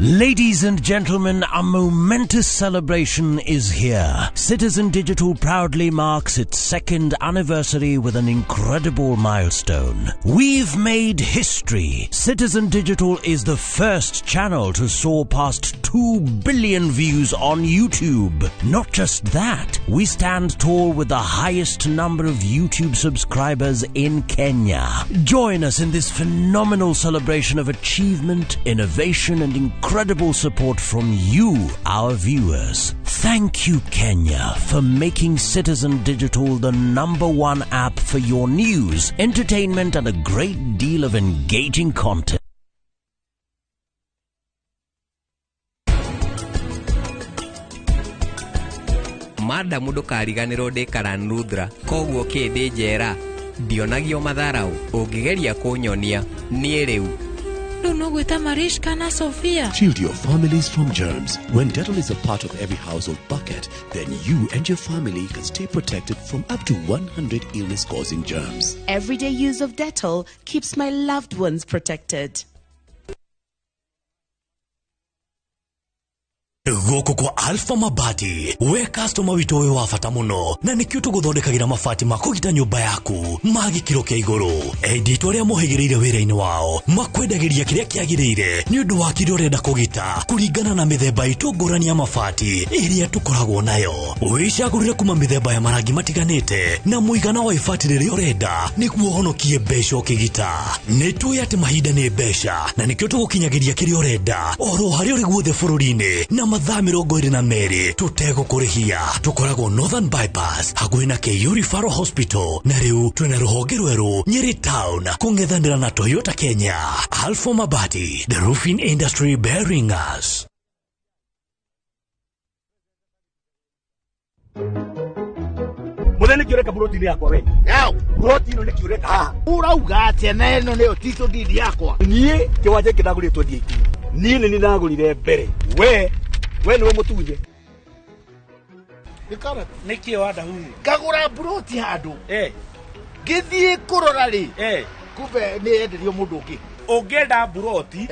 Ladies and gentlemen, a momentous celebration is here. Citizen Digital proudly marks its second anniversary with an incredible milestone. We've made history. Citizen Digital is the first channel to soar past 2 billion views on YouTube. Not just that, we stand tall with the highest number of YouTube subscribers in Kenya. Join us in this phenomenal celebration of achievement, innovation, and incredible support from you, our viewers. Thank you, Kenya, for making Citizen Digital the #1 app for your news, entertainment, and a great deal of engaging content. Madamu ndũkariganĩrwo ndĩ Karan Rudra koguo kĩ ndĩ njera ndionagio matharau ũngĩgeria kũnyonia niĩ rĩu. Rĩu no gwĩta Marish kana Sofia. Shield your families from germs. When Dettol is a part of every household bucket, then you and your family can stay protected from up to 100 illness-causing germs. Everyday use of Dettol keeps my loved ones protected. Gũkũ kwa Alpha Mabati we customer witũ wĩ wa bata mũno na nĩkĩo tũgũthondekagĩra mabati ma kũgita nyũmba yaku ma gĩkĩro kĩa igũrũ. Endia aitũ arĩa mohĩgĩrĩire wĩra-inĩ wao makwendagĩria kĩrĩa kĩagĩrĩire nĩ ũndũ wa kĩrĩa ũrenda kũgita kũringana na mĩthemba itũ ngũrani ya mabati ĩrĩa tũkoragwo nayo. Wĩcagũrĩre kuma mĩthemba ya marangi matiganĩte na mũigana wa ibati rĩrĩa ũrenda nĩguo ũhonokie mbeca ũkĩgita. Nĩ tũĩ atĩ mahinda nĩ mbeca na nĩkĩo tũgũkinyagĩria kĩrĩa ũrenda oro harĩa ũrĩ guothe bũrũri-inĩ na mathaa 22 tũtegũkũrĩhia. Tũkoragwo Northern Bypass hakuhĩ na KU Referral Hospital na rĩu twĩna rũhonge rwerũ Nyeri Town kũng'ethanĩra na Toyota Kenya. Alpha Mabati, the roofing industry bearing us. Muthenya nĩkĩũreka buroti-inĩ yakwa we. Buroti ĩno nĩkĩũreka haha. Ũrauga atĩa na ĩno nĩyo title deed yakwa? Niĩ kĩwanja gĩkĩ ndagũrire 2018. Niĩ nĩ ndagũrire mbere. We nĩwe mũtunye. Nĩkĩ wanda huhu? Ngagũra buroti handũ. Ngĩthiĩ kũrora rĩ. Kumbe nĩ yenderio mũndũ ũngĩ. Ũngĩenda buroti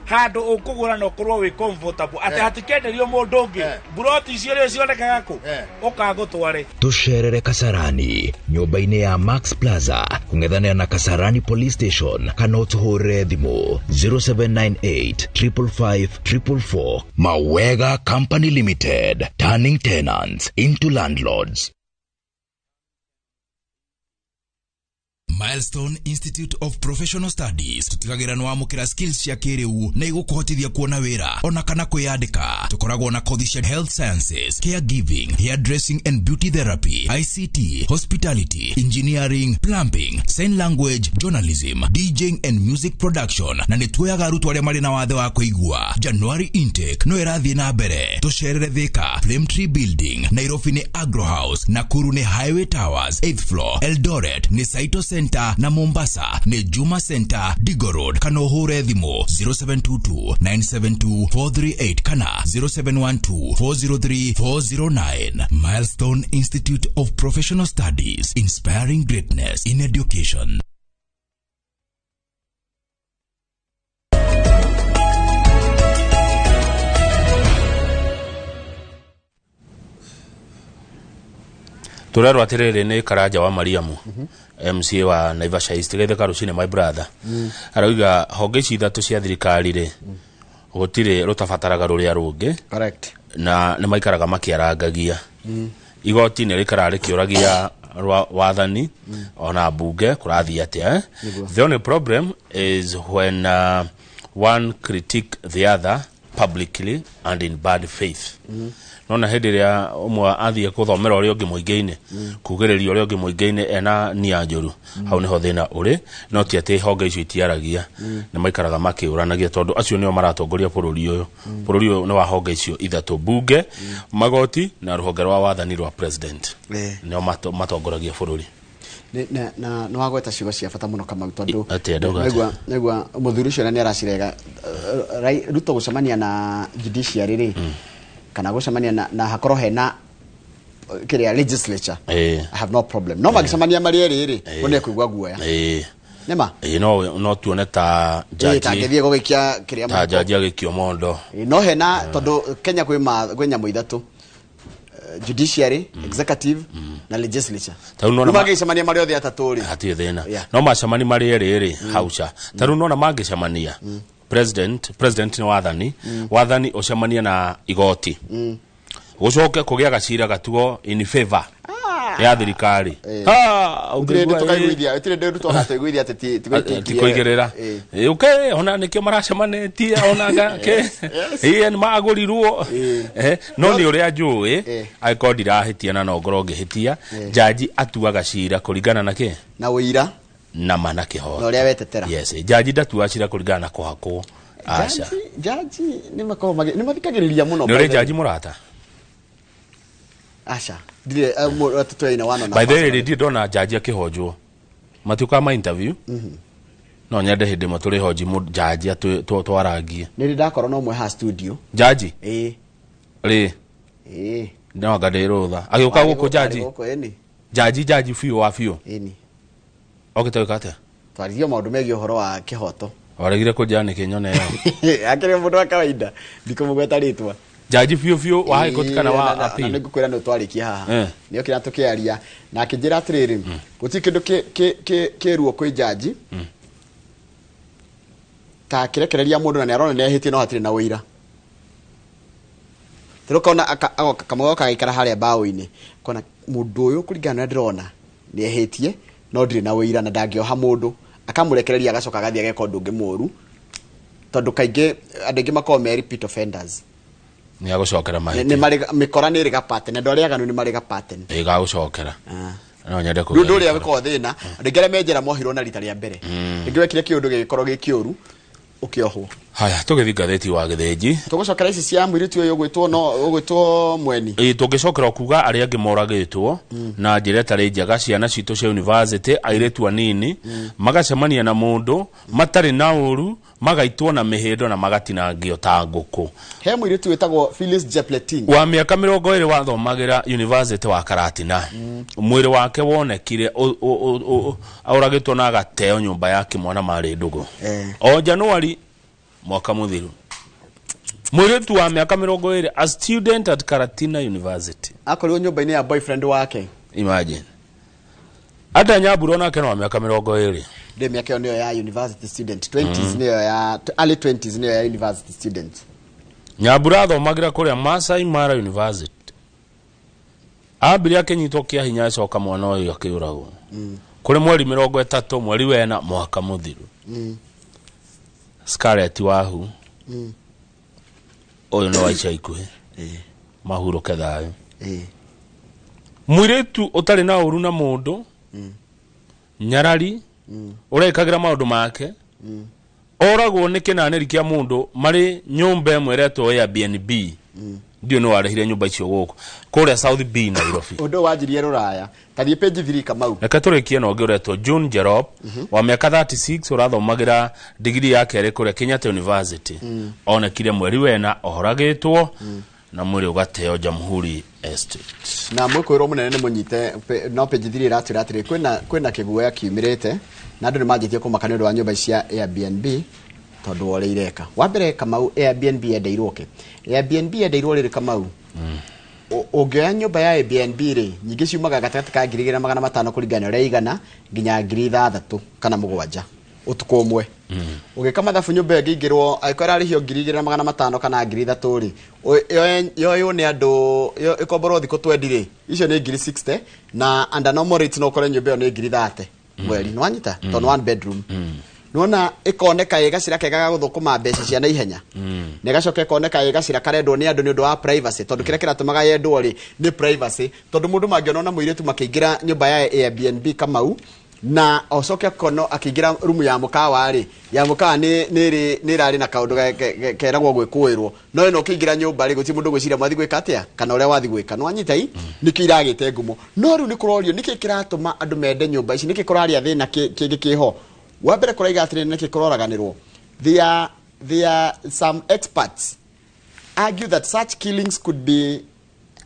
handũ ũkũgũra na ũkorwo wĩ comfortable atĩ hatikenderio mũndũ ũngĩ. Buroti icio rĩo cionekaga kũ? Ũkagũtware. Tũcerere Kasarani nyũmba-inĩ ya Max Plaza kũng'ethanĩra na Kasarani Police Station kana ũtũhũrĩre thimũ 0798 555 444. Mawega Company Limited, turning tenants into landlords. Milestone Institute of Professional Studies tutigagira nĩ wamũkĩra skills cia kĩrĩu na igũkũhotithia kuona wĩra ona kana kwĩyandĩka. Tũkoragwo na kothi cia health sciences, caregiving, hairdressing and beauty therapy, ICT, hospitality, engineering, plumbing, sign language, journalism, DJing and music production na nĩ tuoyaga arutwo arĩa marĩ na wathe wa kũigua. January intake no ĩrathiĩ na mbere. Tũcerere Thika, Flame Tree Building, Nairobi nĩ Agro House, Nakuru nĩ Highway Towers 8th floor, Eldoret nĩ Saito Center na Mombasa ni Juma Center, Digo Road kana ũhũre thimũ 0722 972 438 kana 0712 403 409. Milestone Institute of Professional Studies, inspiring greatness in education. Turerwo atiriri ni Karanja wa Mariamu MCA wa Naivasha East gethe karucine my brother. Arauga honge ici ithatũ cia thirikari rĩ gũtirĩ rũtabataraga rũrĩa rũngĩ. Correct. Na nĩ maikaraga makĩarangagia. Igoti nĩ rĩikaraga rĩkĩũragia wathani ona bunge kũrathiĩ atĩa. The only problem is when one critique the other publicly and in bad faith. Nona hĩndĩ ĩrĩa ũmwe athiĩ kũthomera ũrĩa ũngĩ mũingĩ-inĩ kugĩrĩria ũrĩa ũngĩ mũingĩ-inĩ ena nia njũru hau nĩho thĩna ũrĩ. No ti atĩ honge icio itiaragia, nĩ maikaraga makĩũranagia tondũ acio nĩo maratongoria bũrũri ũyũ. Bũrũri ũyũ nĩ wa honge icio ithatũ, bunge, magoti na rũhonge rwa wathani rwa president, nĩo matongoragia bũrũri. Na nĩ wagweta ciugo cia bata mũno Kamau tondũ naigua mũthuri ũcio nĩ aracirega Ruto gũcemania na judiciary rĩ kana gũcemania na hakorwo hena kĩrĩa legislature. I have no problem. No magĩcemania marĩ erĩ rĩ, mũndũ nĩekũigua guoya. Nĩma? Ĩĩ, no tuone ta Ĩĩ, ta jaji angĩthiĩ gũgĩikia kĩrĩa ta mũhuko. jaji agĩikio mondo. Ĩĩ, no hena tondũ Kenya kwĩ nyamũ ithatũ, judiciary, executive na legislature. Ta rĩu nĩwona Rĩu mangĩcemania marĩ othe atatũ rĩ, hatirĩ thĩna. Yeah. No macemani marĩ erĩ rĩ hauca. Ta rĩu nona mangĩcemania, president nĩ wathani, wathani ũcemanie na igoti, gũcoke kũgĩa gacira gatuo in favor ya thirikari. Ah, Gũtirĩ hĩndĩ ũngĩigua, tũkaiguithia, gũtirĩ hĩndĩ tũgatuiguithia atĩ ti ti kũigĩrĩra. Ĩĩ. Ũke ona nĩkĩo maracemanĩtie ona ke ĩĩ nĩ magũrirwo. No nĩ ũrĩa njũĩ, angĩkorwo ndirahĩtia na no ngorwo ngĩhĩtia, jaji atuaga cira kũringana na kĩ na ũira na ma na kĩhoto na ũrĩa wetetera. Yes, jaji ndatuaga cira kũringana na kũhakwo, aca. Jaji nĩ makoragwo nĩ mathikagĩrĩria mũno. Nĩ ũrĩ jaji mũrata? Aca, ndirĩ, tũtũraina one on By the way rĩ, ndirĩ ndona jaji akĩhonjwo matiũkaga ma interview. No nyende hĩndĩ ĩmwe tũrĩhonji jaji twarangie. Nĩ ndĩ ndakorwo na ũmwe haha studio. Jaji? Ĩĩ. Rĩ? Ĩĩ. No anga ndĩ rũtha agĩũka Warĩ gũkũ jaji? Warĩ gũkũ, ĩni. Jaji biũ wa biũ? Ĩni. Okĩte gwĩka atĩa? Twaririe maũndũ megiĩ ũhoro wa kĩhoto. Waregire kũnjĩra nĩkĩ nyone ĩyo? Akĩrĩ mũndũ wa kawaida, ndikũmũgweta rĩtwa. Jaji biũ biũ wa high court kana wa Na appeal? nĩ ngũkwĩra nĩ twarĩkia haha. Nĩ okĩra tũkĩaria na akĩnjĩra atĩrĩrĩ, gũtirĩ kĩndũ kĩruo kwĩ jaji ta akĩrekereria mũndũ na nĩ arona nĩ ahĩtie no hatirĩ na ũira. Tũrĩ ũkona agoka kamwe goka agaikara harĩa mbaũ-inĩ, kona mũndũ ũyũ kũringana na ũrĩa ndĩrona nĩ ehĩtie no ndirĩ na ũira na ndangĩoha mũndũ, akamũrekereria agacoka agathiĩ ageka ũndũ ũngĩ mũru, tondũ kaingĩ andũ aingĩ makoragwo me repeat offenders. Nĩ agũcokera Nĩ mahĩtia. marĩ mĩkora nĩ ĩrĩ ga pattern, andũ arĩa aganu nĩ marĩ ga pattern. Ĩgagũcokera. No nyende Rĩu kũgĩa ũndũ ũrĩa gĩkĩro. wĩkoragwo thĩna, andũ aingĩ arĩa me njera mohirwo na rita rĩa mbere, rĩngĩ wekire kĩũndũ gĩgĩkorwo gĩ kĩũru ũkĩohwo. Haya, tũgĩthiĩ ngathĩti wa gĩthĩnji. Tũgũcokera ici cia mũirĩtu ũyũ ũgwĩtwo no ũgwĩtwo Mweni. Ĩĩ, tũngĩcokera kuga arĩa angĩ moragĩtwo na njĩra ĩtarĩ njega, ciana citũ cia university, airĩtu anini magacemania na mũndũ matarĩ na ũru, magaitwo na mĩhĩndo na magatinangio ta ngũkũ. He mũirĩtu wĩtagwo Phyllis Jepletin wa mĩaka 20 wathomagĩra university wa Karatina. Mwĩrĩ wake wonekire aũragĩtwo na agateo nyũmba ya kĩmwana marĩ ndũgũ o Januari mwaka mũthiru. Mũirĩtu wa mĩaka 20, a student at Karatina University, akorirwo nyũmba-inĩ ya boyfriend wake. Imagine ata Nyambura onake no wa mĩaka 20. Ndĩ mĩaka ĩyo nĩyo ya university student, 20s, nĩyo ya early 20s, nĩyo ya university student. Nyambura athomagĩra kũrĩa Masai Mara University. Ambire akĩnyitwo kĩa hinya, acoka mwana ũyũ akĩũragwo kũrĩ mweri 30 mweri wena mwaka mũthiru. Scarlett Wahu, ũyũ nĩ wa ica ikuhĩ, mahurũke thayũ. Mũirĩtu ũtarĩ na ũru na mũndũ, nyarari, ũrekagĩra maũndũ make, oragwo nĩ kĩnanĩri kĩa mũndũ marĩ nyũmba ĩmwe ĩretwo Airbnb. Ndiũ nĩ warehire nyũmba icio gũkũ kũrĩa South B, Nairobi. Ũndũ ũyũ wanjirie rũraya, tathiĩ page 3, Kamau. Reke tũrĩkie na ũngĩ ũretwo June Jerop wa mĩaka 36, ũrathomagĩra digiri ya kerĩ kũrĩa Kenyatta University. Onekire mweri wena ohoragĩtwo na mwĩrĩ ũgateo Jamhuri Estate. Na mwĩkũĩrwo mũnene nĩ mũnyite no page 3 ĩratwĩra atĩrĩ, kwĩna kĩguoya kiumĩrĩte na andũ nĩ manjĩtie kũmaka nĩ ũndũ wa nyũmba ici cia Airbnb tondũ wa ũrĩa ireka. Wa mbere, Kamau, Airbnb yendeirwo kĩ? Airbnb yendeirwo rĩrĩ, Kamau, ũngĩoya nyũmba ya Airbnb rĩ, nyingĩ ciumaga gatagatĩ ka 2500 kũringana na ũrĩa igana nginya 6700 kana 7 ũtukũ ũmwe. Ũgĩka mathabu, nyũmba ĩyo ĩngĩingĩrwo angĩkorwo ĩrarĩhio 2500 kana 3000 rĩ, yoywo nĩ andũ, ĩkomborwo thikũ 20 rĩ, icio nĩ 60,000, na under normal rates no ũkore nyũmba ĩyo nĩ 30,000 mweri. Nĩ wanyita? Tondũ nĩ one bedroom. Nĩwona ĩkoneka ĩ gacĩra kega ga gũthũkũma mbeca cia naihenya, na ĩgacoka ĩkoneka ĩ gacĩra karendwo nĩ andũ nĩ ũndũ wa privacy, tondũ kĩrĩa kĩratũmaga yendwo rĩ nĩ privacy, tondũ mũndũ mangĩona na mũirĩtu makĩingĩra nyũmba ya Airbnb, Kamau, na ocoke akono akĩingĩra rumu ya mũkawa rĩ, ya mũkawa nĩ ĩrarĩ na kaũndũ keragwo gwĩkũĩrwo, no ĩno ũkĩingĩra nyũmba rĩ, gũtirĩ mũndũ ũgwĩciria mwathi gwĩka atĩa kana ũrĩa wathi gwĩka. Nĩ wanyita? I nĩkĩo iragĩte ngumo. No rĩu nĩ kũrorio nĩkĩ kĩratũma andũ mende nyũmba ici, nĩkĩ kũraria thĩna kĩngĩ kĩho. Wa mbere kũraiga atĩrĩrĩ, nĩkĩ kũroraganĩrwo, there are some experts argue that such killings could be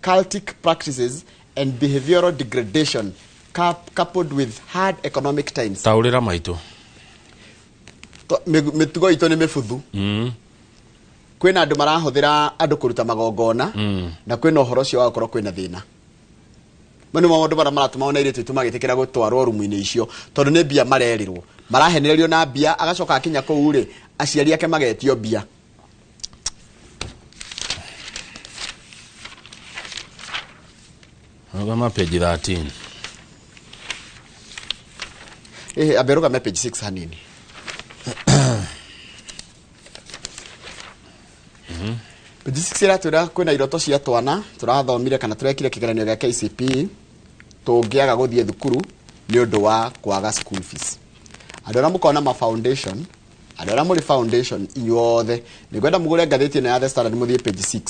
cultic practices and behavioral degradation coupled with hard economic times. Taũrĩra maitũ. Mĩtugo itũ nĩ mĩbuthu. Kwĩna andũ marahũthĩra andũ kũruta magongona na kwĩna ũhoro ũcio wa gũkorwo kwĩna thĩna. Mano maũndũ marĩa maratũma ona airĩtu aitũ magĩtĩkĩra gũtwarwo rumu-inĩ icio tondũ nĩ mbia marerirwo. Marahenererio na mbia agacoka akinya kũu rĩ aciari ake magetio mbia. Rũgama page 13. Ambe rũgame page 6 hanini. Page 6 iratwĩra kwĩna iroto cia twana tũrathomire kana tũrekire kĩgeranio gĩa KCPE tũngĩaga gũthiĩ thukuru nĩ ũndũ wa kwaga school fees. Andũ arĩa mũkoragwo na ma foundation, andũ arĩa mũrĩ foundation inyuothe nĩ ngwenda mũgũre ngathĩti ĩno ya The Standard mũthiĩ page 6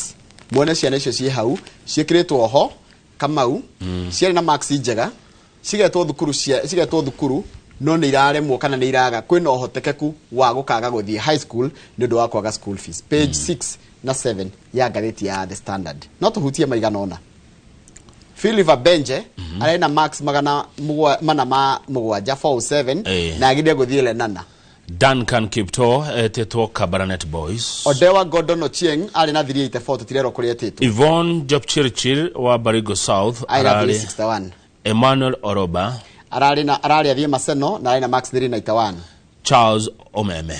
muone ciana icio ciĩ hau ciĩkĩrĩtwo ho Kamau ciarĩ na marks njega cigetwo thukuru cigetwo thukuru no nĩ iraremwo kana nĩ iraga kwĩna ũhotekeku wa gũkaga gũthiĩ high school nĩ ũndũ wa kwaga school fees. Page 6 na 7 ya ngathĩti ya The Standard. No tũhutie maigana ũna. Philip Abenje arĩ na marks 407 407 na agire gũthiĩ Lenana. Duncan Kipto etĩtwo Kabarnet Boys. Odewa Gordon Ochieng arĩ na 384 tũtirerwo kũrĩa etĩtwo. Yvonne Jepchirchir wa Baringo South arĩ na 361. Emmanuel Oroba ararĩ athiĩ Maseno na arĩ na marks 391. Charles Omeme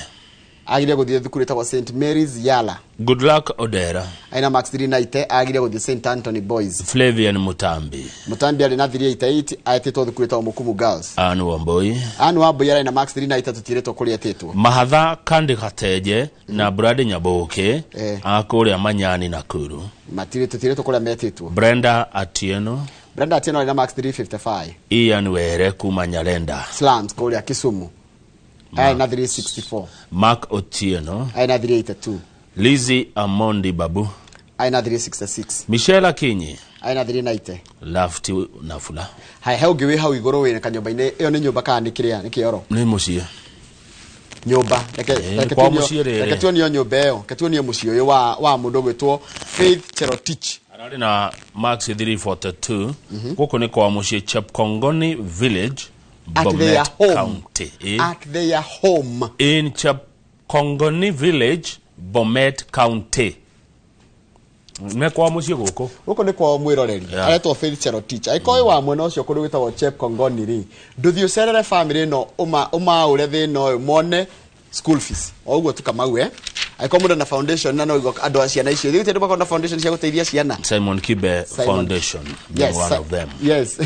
agire gũthiĩ thukuru ĩtagwo St Mary's Yala. Goodluck Odera arĩ na marks 390 agire gũthiĩ St Anthony Boys. Flavian Mutambi arĩ na 388 etĩtwo thukuru ĩtagwo Mukumu Girls. Anne Wambui arĩ na marks 390 tũtirĩtwo kũrĩa etĩtwo. Mahatha Kandi Gateje na Brad Nyaboke a kũrĩa Manyani Nakuru tũtirĩtwo kũrĩa metĩtwo. Brenda Atieno arĩ na marks 355. Ian Were kuma Nyarenda Slums kũrĩa Kisumu arĩ na 364. Mark Otieno arĩ na 382. Lizzie Amondi Babu arĩ na 366. Michelle Akinyi arĩ na 390. Lafti Nafula. Hai he ũngĩ wĩ hau igũrũ wĩ kanyũmba-inĩ ĩyo nĩ nyũmba kana nĩ kĩrĩa nĩ kĩoro? Nĩ mũciĩ. Nyũmba. Reke tuonio nyũmba ĩyo. Reke tuonio mũciĩ ũyũ wa mũndũ ũgwĩtwo Faith Cherotich. Ararĩ na marks 342. Gũkũ nĩ kwa mũciĩ Chepkongoni Village, Bomet County. At their home. In Chepkongoni Village, Bomet County. Me kwa mũciĩ gũkũ. Gũkũ nĩ kwa mwĩroreri. Aretwo Faith Cherotich. Angĩkorwo wa mwena ũcio kũndũ gwĩtagwo Chepkongoni rĩ, ndũthiĩ ũcerere family ĩno ũmaũre thĩna ũyũ mone school fees. O ũguo tu Kamau Angĩkorwo mũndũ na foundation na no andũ a ciana icio. Thiĩ andũ makorwo na foundation cia gũteithia ciana. Simon Kibe Foundation being one of them. Yes.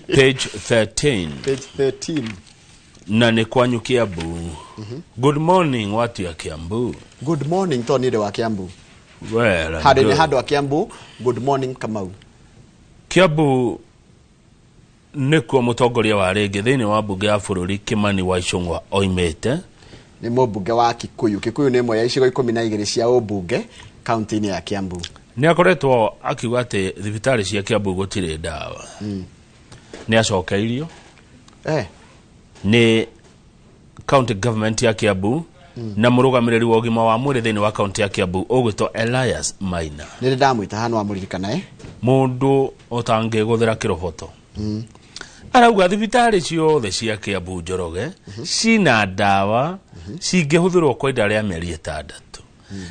Page 13. Page 13. Na nĩ kwanyu Kiambu. Good morning watu ya Kiambu. Good morning to nĩ wa Kiambu. Well, handũ nĩ handũ a Kiambu. Good morning Kamau. Kiambu nĩkuo mũtongoria wa rĩngĩ thĩinĩ wa mbunge ya bũrũri Kimani wa Ichung'wa oimĩte. Nĩ mũmbunge wa Kikuyu. Kikuyu nĩ ĩmwe ya icigo 12 cia ũmbunge kaunti-inĩ ya Kiambu. Nĩ akoretwo akiuga atĩ thibitarĩ cia Kiambu gũtirĩ ndawa. Nĩ acokeirio nĩ county government ya Kiambu na mũrũgamĩrĩri wa ũgima wa mwĩrĩ thĩinĩ wa kaunti ya Kiambu ũgwĩtwo Elias Maina. Nĩ ndamwĩta hano amũririkana Mũndũ ũtangĩgũthĩra kĩroboto. Arauga thibitarĩ ciothe cia Kiambu Njoroge cina ndawa cingĩhũthĩrwo kwa ihinda rĩa mĩeri 6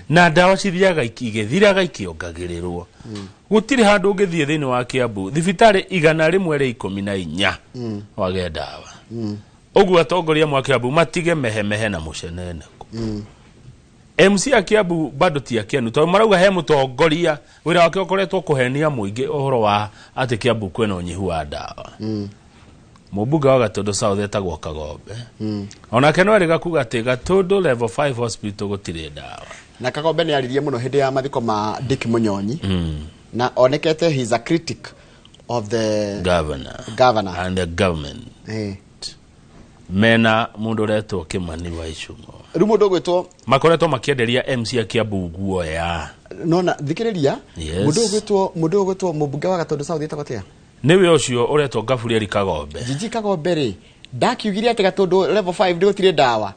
na ndawa cithiaga igĩthiraga ikĩongagĩrĩrwo. Gũtirĩ handũ ũngĩthiĩ thĩinĩ wa Kiambu thibitarĩ 114 wage ndawa. Ũguo atongoria mwa Kiambu matige mehemehe na mũcenene. MC a Kiambu bado ti akenu tondũ marauga he mũtongoria wĩra wake ũkoretwo kũhenia mũingĩ ũhoro wa atĩ Kiambu kwĩna ũnyihu wa ndawa. Mũmbunge wa Gatũndũ South etagwo Kagombe. Onake no erĩga kuga atĩ Gatũndũ level 5 hospital gũtirĩ ndawa. Na Kagombe nĩ aririe mũno hĩndĩ ya mathiko ma Dick Munyonyi. Na onekete he is a critic of the governor and the government. Mena mũndũ ũretwo Kimani wa Ichung'wa. Rĩu mũndũ ũgwĩtwo makoretwo makĩenderia MC a Kiambu guoya. Nona thikĩrĩria mũndũ ũgwĩtwo mũmbunge wa Gatũndũ South etagwo atĩa? Nĩwe ũcio ũretwo Gabriel Kagombe. Gigi Kagombe rĩ ndakiugire atĩ Gatũndũ level 5 gũtirĩ ndawa.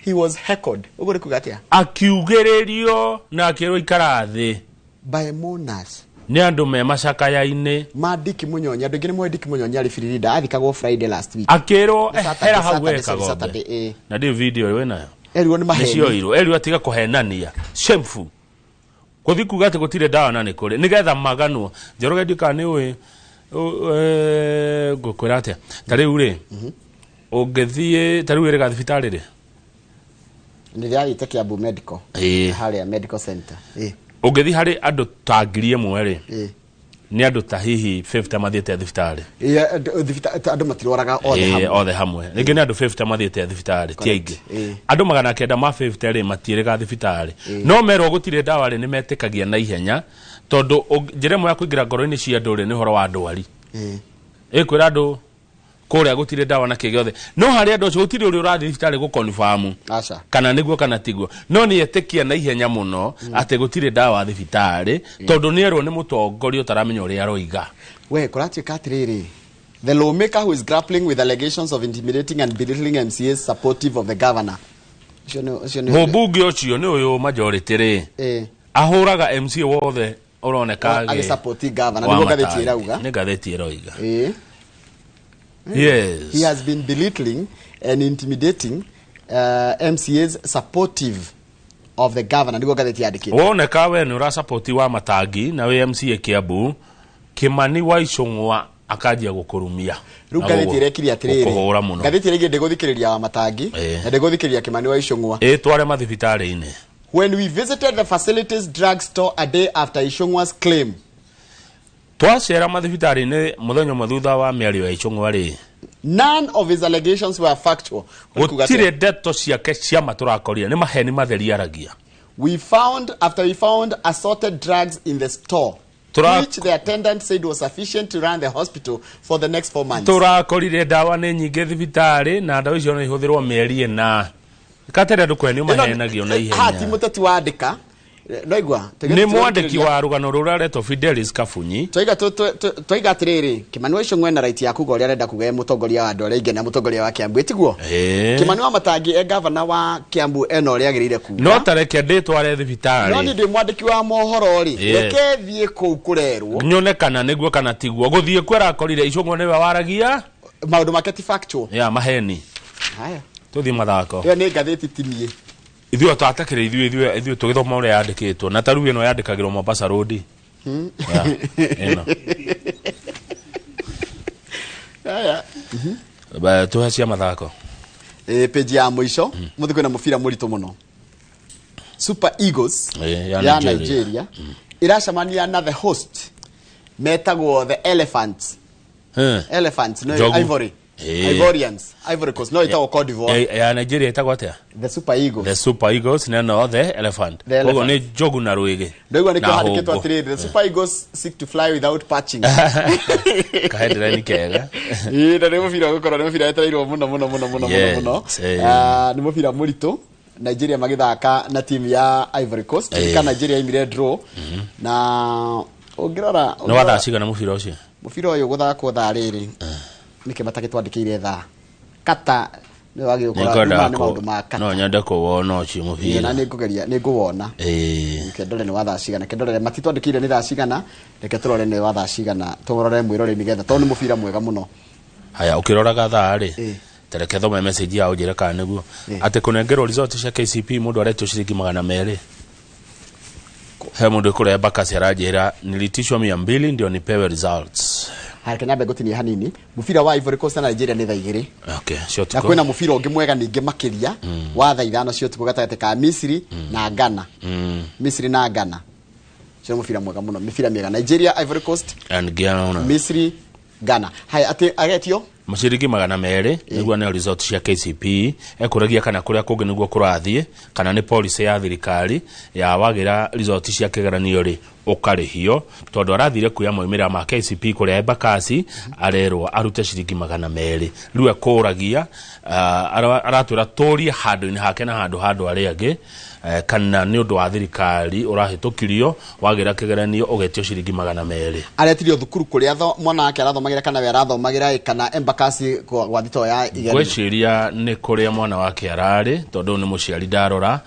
He was heckled. Ũguo nĩ kuga atĩa? Akiugĩrĩrio na akĩrwo ikara thĩ by mourners. Nĩ andũ me macakaya-inĩ. Ma Dick Munyonyi, andũ aingĩ nĩ moĩ Dick Munyonyi arĩ Firirida, athikagwo Friday last week. Akĩrwo Nĩ Saturday, hera hau Saturday, weka sorry, gombe. Saturday, ĩĩ. Na ndĩ video wĩ nayo. Erirwo nĩ maheni. Nĩcioirwo. Erirwo atiga kũhenania. Shameful. Gũthiĩ kuga atĩ gũtirĩ ndawa na nĩ kũrĩ. Nĩgetha maganwo. Njoroge ndiũĩ kana nĩ ũĩ ngũkwĩra atĩa. Ta rĩu rĩ, ũngĩthiĩ ta rĩu ĩrĩga thibitarĩ rĩ? Nĩ ndĩrathiĩte Kiambu Medical. Ĩĩ. Harĩa Medical Center. Ĩĩ. Ũngĩthiĩ harĩ andũ ta 1000 rĩ, Ĩĩ. nĩ andũ ta hihi 50 mathiĩte thibitarĩ. Ĩĩ, andũ matirwaraga othe Ĩĩ, hamwe. othe hamwe. Rĩngĩ nĩ andũ 50 mathiĩte thibitarĩ, ti aingĩ. Ĩĩ. Andũ 950 rĩ matiĩrĩga thibitarĩ. Ĩĩ. No merwo gũtirĩ ndawa rĩ, nĩ metĩkagia na ihenya tondũ njĩra ĩmwe ya kũingĩra ngoro-inĩ cia andũ rĩ nĩ ũhoro wa ndwari. Ĩĩ. Ĩkwĩra andũ kũrĩa gũtirĩ ndawa na kĩ gĩothe. No harĩ andũ acio gũtirĩ ũrĩa ũrathiĩ thibitarĩ gũconfirm Aca. kana nĩguo kana tiguo. No nĩ etĩkia na ihenya mũno atĩ gũtirĩ ndawa thibitarĩ tondũ nĩ erwo nĩ mũtongoria ũtaramenya ũrĩa aroiga. We kũratuĩka atĩrĩrĩ, the lawmaker who is grappling with allegations of intimidating and belittling MCAs supportive of the governor. Ũcio nĩ ũcio nĩ Mũmbunge ũcio nĩ ũyũ majority rĩ Ĩĩ. ahũraga MCA wothe ũroneka Agĩsupport governor, wa nĩguo ngathĩti Matangi. ĩrauga. Nĩ ngathĩti ĩroiga. Ĩĩ. Yes. He has been belittling and intimidating MCAs supportive of the governor, nĩguo ngathĩti yandĩkĩte. Woneka we nĩ ũrasapoti wa Matangi na wĩ MCA Kiambu, Kimani wa Icũng'wa akanjia gũkũrumia. Rĩu Na ngathĩti ĩrekire atĩrĩrĩ, gũkũhũra mũno. ngathĩti ĩrĩa ndĩgũthikĩrĩria wa Matangi Ĩĩ. na ndĩgũthikĩrĩria Kimani wa Icũng'wa. Ĩ tware mathibitarĩ-inĩ. When we visited the facilities drug store a day after Icũng'wa's claim, Twacera mathibitarĩ-inĩ mũthenya ũmwe thutha wa mĩario ya Icũng'wa rĩ, none of his allegations were factual. Gũtirĩ ndeto ciake cia ma tũrakorire, nĩ maheni matheri aragia. We found, after we found assorted drugs in the store, which the attendant said was sufficient to run the hospital for the next 4 months. Tũrakorire ndawa nĩ nyingĩ thibitarĩ na ndawa icio no ihũthĩrwo mĩeri ĩna. Katere andũ kwenio mahenagio na Ha ti ihenya. mũteti wandĩka noigua. Nĩ mwandĩki wa rũgano rũrĩa aretwo Fidelis Kabunyi. Twaiga twaiga atĩrĩrĩ, Kimani wa Icũng'wa ena right ya kuga ũrĩa arenda kuga e mũtongoria wa andũ arĩa aingĩ na mũtongoria wa Kiambu, ĩtiguo? Ĩĩ. Kimani wa Matangi e gavana wa Kiambu ena ũrĩa agĩrĩire kuga. No tareke ndĩtware No niĩ thibitarĩ ndĩ mwandĩki wa mohoro rĩ, Yes. reke thiĩ kũu kũrerwo nyone kana nĩguo kana tiguo. Gũthiĩ kuo arakorire Icũng'wa nĩwe waragia maũndũ make ti factual. Ya maheni. Haya. Tũthiĩ mathako. Ĩyo nĩ ngathĩti ti niĩ. Ithuĩ twatakĩrĩ ithuĩ ithuĩ tũgĩthoma ũrĩa yandĩkĩtwo na ta rĩu ĩno yandĩkagĩrwo Mombasa Road. Ya, ĩno. Haya. Tũhe cia mathako. Ĩ page ya mũico mũthĩ kwĩna mũbira mũritũ mũno. Super Eagles Ĩ, ya ya Nigeria. Nigeria ĩracemania na the host metagwo the Elephants. Elephants no Njogu. Ivory. Ĩ. Ivorians, Ivory Coast no ĩtagwo Cote d'Ivoire. Ya Nigeria ĩtagwo atĩa? The Super Eagles. The Super Eagles nĩ no the Elephant. The Koguo Elephant. nĩ njogu na rwĩgĩ. Ndaigua nĩkĩo Na handĩkĩtwo hũngũ. atĩrĩrĩ, the Super Eagles seek to fly without patching. Kaheadline kega. Ĩĩ, na nĩ mũbira ũgũkorwo nĩ mũbira wetereirwo mũno mũno mũno mũno mũno Yes, mũno. ĩĩ. Ah, nĩ mũbira mũritũ. Nigeria magĩthaka na timu ya Ivory Coast. Ĩĩ. Ririkana Nigeria yaumire draw na ũngĩrora Nĩ wa thaa cigana mũbira ũcio? Mũbira ũyũ gũthakwo thaa rĩrĩ nĩkĩ matagĩtwandĩkĩire thaa kata nĩ wagĩrĩirwo gũkorwo Nĩngwendaga nĩ maũndũ ma kata. No nyende kũwona ũcio Ĩĩ, na mũbira. nĩngũgeria nĩngũwona. Ĩĩ. Reke ndore nĩ wa thaa cigana, reke ndore matitwandĩkĩire nĩ thaa cigana, reke tũrore nĩ wa thaa cigana, tũrore mwĩrore nĩgetha tondũ nĩ mũbira mwega mũno. Haya ũkĩroraga thaa rĩ tareke thome message ya ũnjĩre kana nĩguo atĩ kũnengerwo result cia KCP mũndũ aretio ciringi 200. He mũndũ kũrĩa Embakasi aranjĩra nilitishwa 200 ndio nipewe results. Haya, reke nyambe ngũtinie hanini. Mũbira wa Ivory Coast na Nigeria nĩ thaa 2. Okay, cia Na ũtukũ. kwĩna mũbira ũngĩ mwega ningĩ makĩria wa thaa 5 cia ũtukũ gatagatĩ ka Misiri na Ghana. Misiri na Ghana. Ũcio nĩ mũbira mwega mũno, mĩbira mĩega. Nigeria, Ivory Coast, And Ghana. Misiri, Ghana. Haya, atĩ agetio Maciringi 200 nĩguo nĩo result cia KCPE ekũragia kana kũrĩa kũngĩ nĩguo kũrathiĩ kana nĩ policy ya thirikari ya wagĩra result cia kĩgeranio rĩ ũkarĩhio tondũ arathire kuoya moimĩrĩra ma KCPE kũrĩa Embakasi arerwo arute ciringi 200 rĩu ekũragia aratwĩra tũrie handũ-inĩ hake na handũ ha andũ arĩa angĩ kana nĩ ũndũ wa thirikari ũrahĩtũkirio wagĩra kĩgeranio ũgetio ciringi 200. Aretirio thukuru kũrĩa mwana wake arathomagĩra kana we arathomagĩra kana Embakasi gwa thitoo ya igeranio. Ngwĩciria nĩ kũrĩa mwana wake ararĩ tondũ nĩ mũciari ndarora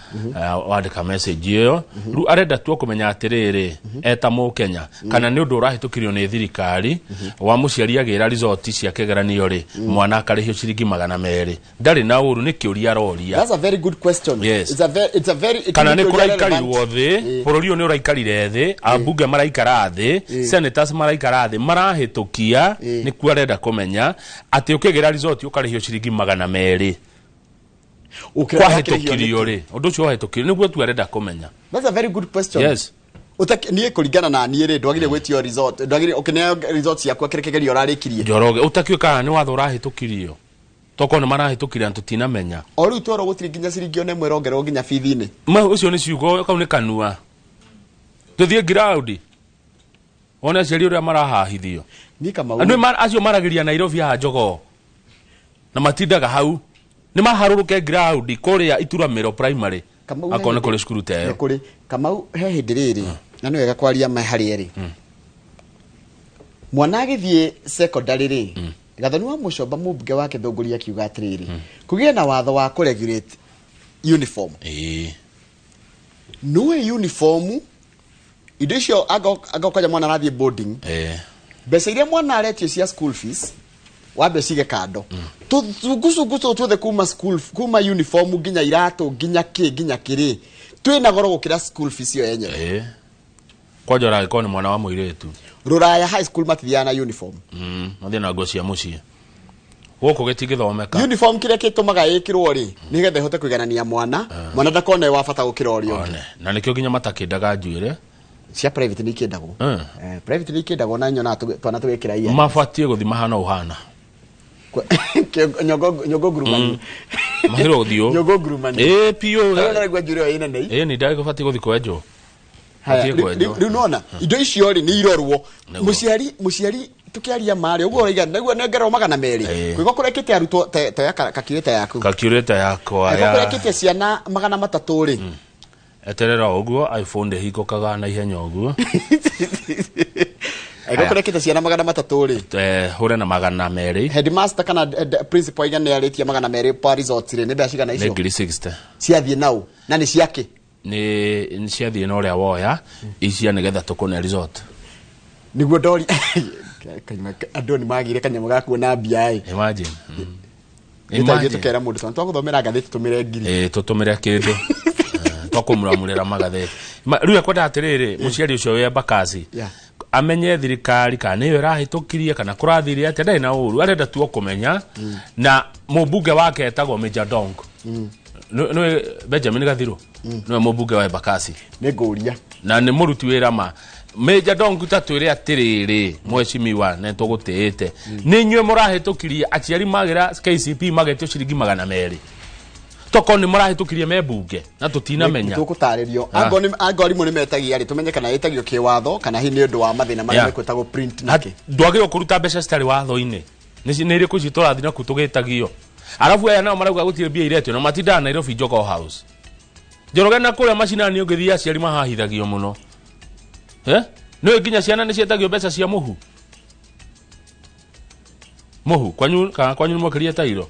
wandĩka message ĩyo rĩu arenda tuo kũmenya atĩrĩrĩ Eta Mũkenya, kana nĩ ũndũ ũrahĩtũkirio nĩ thirikari wa mũciari agĩra result cia kĩgeranio rĩ, mwana akarĩhio ciringi 200? Ndarĩ na ũru, nĩ kĩũria aroria. That's a very good question. Yes. It's a very Kana nĩ kĩũria kũraikarirwo relevant. thĩ, bũrũri ũyũ nĩ ũraikarire thĩ, ambunge maraikara thĩ, senators maraikara thĩ, marahĩtũkia. Nĩkuo arenda kũmenya atĩ ũkĩgĩra result ũkarĩhio ciringi 200. Ũkĩra Kwahĩtũkirio rĩ, ũndũ ũcio wahĩtũkirio? Nĩguo tu arenda kũmenya. That's a very good question. Yes. Niĩ kũringana na niĩ rĩ, ndwagire gwĩtio result, ndwagire ũkĩneo result ciaku akĩrĩ kĩgerio ũrarĩkirie. Njoroge, ũtakĩũĩ kana nĩ watho ũrahĩtũkirio, tokorwo nĩ marahĩtũkirie na tũtinamenya. O rĩu twerwo gũtirĩ nginya ciringi ona ĩmwe ĩrongererwo nginya bithi-inĩ. Ma ũcio nĩ ciugo, kau nĩ kanua. Tũthiĩ ground wone aciari ũrĩa marahahithio. Niĩ Kamau Andũ acio maragĩria Nairobi haha jogoo na matindaga hau, nĩ maharũrũke ground kũrĩa Ituramĩro Primary. Kamau, akorwo nĩ he kũrĩ cukuru ta ĩyo. Nĩ kũrĩ, Kamau. He hĩndĩ rĩrĩ na nĩ wega kwaria ma harĩ erĩ. Mwana agĩthiĩ secondary rĩ, Gathoni wa Mũcomba, mũmbunge wa Gĩthũngũri, akiuga atĩrĩrĩ, kũgĩe na watho wa kũregulate uniform. Nĩũĩ uniform indo icio anga kwanja mwana arathiĩ boarding, mbeca iria mwana aretio cia school fees wambe cige kando, tũcungucungu tũtũ tuothe kuma school, kuma uniform nginya iratũ nginya kĩ nginya kĩrĩ, twĩna goro gũkĩra school fees ĩyo yenyewe. Kwanja ũragĩkorwo nĩ mwana wa mũirĩtu. Rũraya high school matithiaga na uniform. Mathiĩ na nguo cia mũciĩ, gũkũ gĩtingĩthomeka. Uniform kĩrĩa gĩtũmaga ĩkĩrwo rĩ, nĩgetha ĩhote kũiganania mwana, mwana ndakone wa bata gũkĩra ũrĩa ũngĩ. One. Na nĩkĩo nginya matakĩndaga njuĩrĩ. Cia private nĩ ikĩndagwo. Private nĩ ikĩndagwo na nyonaga twana tũgĩkĩra iya. Mabatiĩ gũthi mahana ũhana. Nyongo ngurumani. Mahĩrwo gũthiĩ ũũ. Nyongo ngurumani. Ĩĩ, piũ. Rĩu nĩraigua njuĩrĩ ĩyo ĩ nene. Ĩĩ, nĩ ndagĩbatiĩ gũthi kwenjwo. Haya, Batiĩ kwenjwo. Rĩu nona indo icio rĩ nĩ irorwo. Nĩguo. Mũciari tukiaria marĩ ũguo ũraiga nĩguo nengerwo 200, kũigua kũrekĩte arutwo ta ya kakirĩta yaku. Calculator yakwa. Angĩkorwo Ya kũrekĩte ciana 300 rĩ. Eterera ũguo, iPhone ndĩhingũkaga na ihenya ũguo. Angĩkorwo kũrekĩte ciana 300 rĩ, hũre na 200. Headmaster kana principal aiga nĩ arĩtie 200 per result rĩ, nĩ mbeca cigana Nĩ icio? 60,000. Ciathiĩ nau na nĩ ciake? Nĩ ciathiĩ na ũrĩa woya icia nĩgetha tũkũne result. Nĩguo ndori andũ nĩ magire kanyamũ ga kuona mbia ĩ. Imagine. Nĩtaithiĩ Imagine. tũkera mũndũ tondũ twagũthomera ngathĩti tũmĩre ngiri. Ĩĩ, tũtũmĩre kĩndũ. Twakũmuramurĩra magathĩti. Rĩu ekwenda atĩrĩrĩ, mũciari ũcio wĩ Embakasi amenye thirikari kana nĩyo ĩrahĩtũkirie kana kũrathire atĩa. Ndarĩ na ũru, arenda tu o kũmenya. Na mũmbunge wake etagwo Major Dong. Nĩwe Benjamin Gathiro, nĩwe mũmbunge wa Embakasi. Nĩ ngũria. Na nĩ mũruti wĩra ma Major Dong. Ta twĩre atĩrĩrĩ, mheshimiwa, nĩ tũgũtĩĩte, nĩ inyuĩ mũrahĩtũkirie aciari magĩra KCP magetio ciringi 200? Tokorwo nĩ mũrahĩtũkirie me mbunge na tũtinamenya. Tũgũtarĩrio. Ah. Angorwo arimũ nĩ metagia rĩ, tũmenye kana ĩtagio kĩwatho kana hihi nĩ ũndũ wa mathĩna marĩa mekwĩtagwo print nake. Ndwagĩrĩirwo kũruta mbeca citarĩ watho-inĩ. Nĩ irĩkũ ici tũrathiĩ naku tũgĩtagio? Arabu aya nao marauga gũtirĩ mbia iretio na matindaga Nairobi Jogoo House. Njoroge, na kũrĩa macinani ũngĩthiĩ aciari mahahithagio mũno. Eh? Nĩũĩ nginya ciana nĩ cietagio mbeca cia mũhu? Mũhu kwanyu, kana kwanyu nĩ mwekĩrire tairo?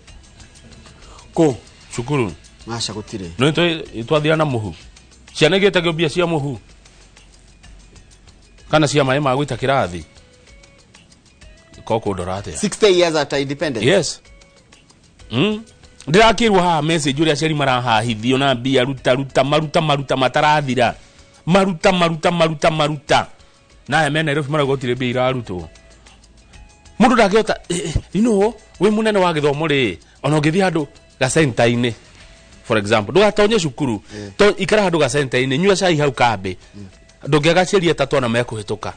Kũ? Cukuru. Aca, gũtirĩ. Nĩ twathira na mũhu, ciana igĩtagio mbia cia mũhu kana cia maĩ ma gũita kĩrathi ko kũndora atĩa? 60 years after independence. Yes. Ndĩrakĩrwo haha message ũrĩa aciari marahahithio na mbia, ruta ruta, maruta maruta, matarathira, maruta maruta maruta maruta, na aya me Nairobi marauga gũtirĩ mbia irarutwo. Mũndũ ndangĩhota, wĩ mũnene wa gĩthomo rĩ, ona ũngĩthiĩ handũ gacenta-inĩ, for example, ndũgatonye cukuru to ikara handũ gacenta-inĩ, nyua cai hau kambĩ, ndũngĩaga aciari atatũ ana mekũhĩtũka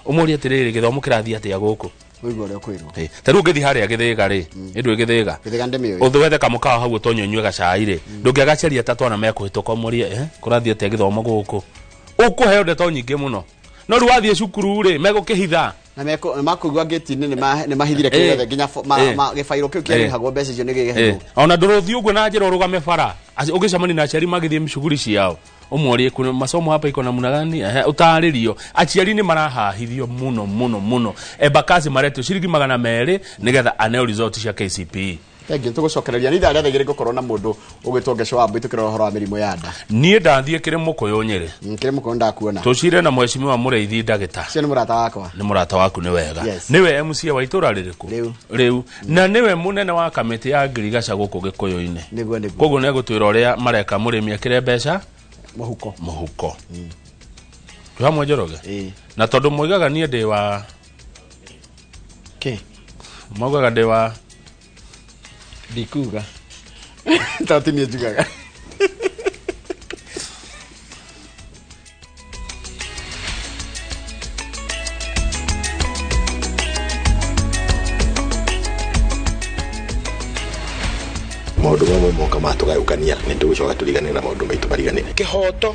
ũmũrie atĩrĩrĩ, gĩthomo kĩrathiĩ atĩa gũkũ? Ũigua ũrĩa ũkwĩrwo. Ta rĩu ũngĩthiĩ harĩa Gĩthĩga rĩ, ĩndũ Gĩthĩga. Gĩthĩga ndĩmĩũĩ. Ũthwethe kamũkawa hau ũtonye ũnyue gacai rĩ, ndũngĩaga aciari atatũ ana mekũhĩtũka ũmorie, kũrathiĩ atĩa gĩthomo gũkũ? Ũkũheo ndeto nyingĩ mũno. No rĩu wathiĩ cukuru rĩ, megũkĩhitha. Na meko makũigua ngĩti-inĩ nĩ mahithire kĩrĩa gĩothe nginya gĩbairũ kĩu kĩarĩhagwo mbeca icio nĩ gĩgĩhithwo. Ona ndũrũthiĩ ũguo na njĩra ũrũgame bara, ũgĩcemania na aciari magĩthiĩ shughuli ciao, ũmorie kuna masomo hapa iko namna gani? Ehe, ũtarĩrio. Aciari nĩ marahahithio mũno mũno mũno. Embakasi maretio ciringi 200 nĩgetha aneo result cia KCPE. Thank you. Tũgũcokereria nĩ ithaa rĩa thaa 2 ngũkorwo na mũndũ ũgwĩtwo Ngeco wa Mbui tũkĩrora ũhoro wa mĩrimũ ya nda. Niĩ ndathiĩ kĩrĩ mũkũyũ Nyĩrĩ. Kĩrĩ mũkũyũ ndakuona. Tũcire na mheshimiwa Mũrĩithi ndagĩta. Ũcio nĩ mũrata wakwa. Nĩ mũrata waku, nĩ wega. Yes. Nĩwe MCA wa itũra rĩrĩkũ? Rĩu. Rĩu. Na nĩwe mũnene wa kamĩtĩ ya ngirigaca gũkũ Gĩkũyũ-inĩ. Nĩguo nĩguo. Koguo nĩ egũtwĩra ũrĩa mareka mũrĩmi akĩre mbeca mũhuko. Mũhuko. Twĩ hamwe Njoroge? Ĩĩ. Na tondũ moigaga niĩ ndĩ wa Kĩ? Maugaga ndĩ wa Ndikuga. Tondũ ti niĩ njugaga. Maũndũ mamwe moka matũgayũkania nĩ tũgũcoka tũrigane na maũndũ maitũ mariganĩre. Kĩhoto.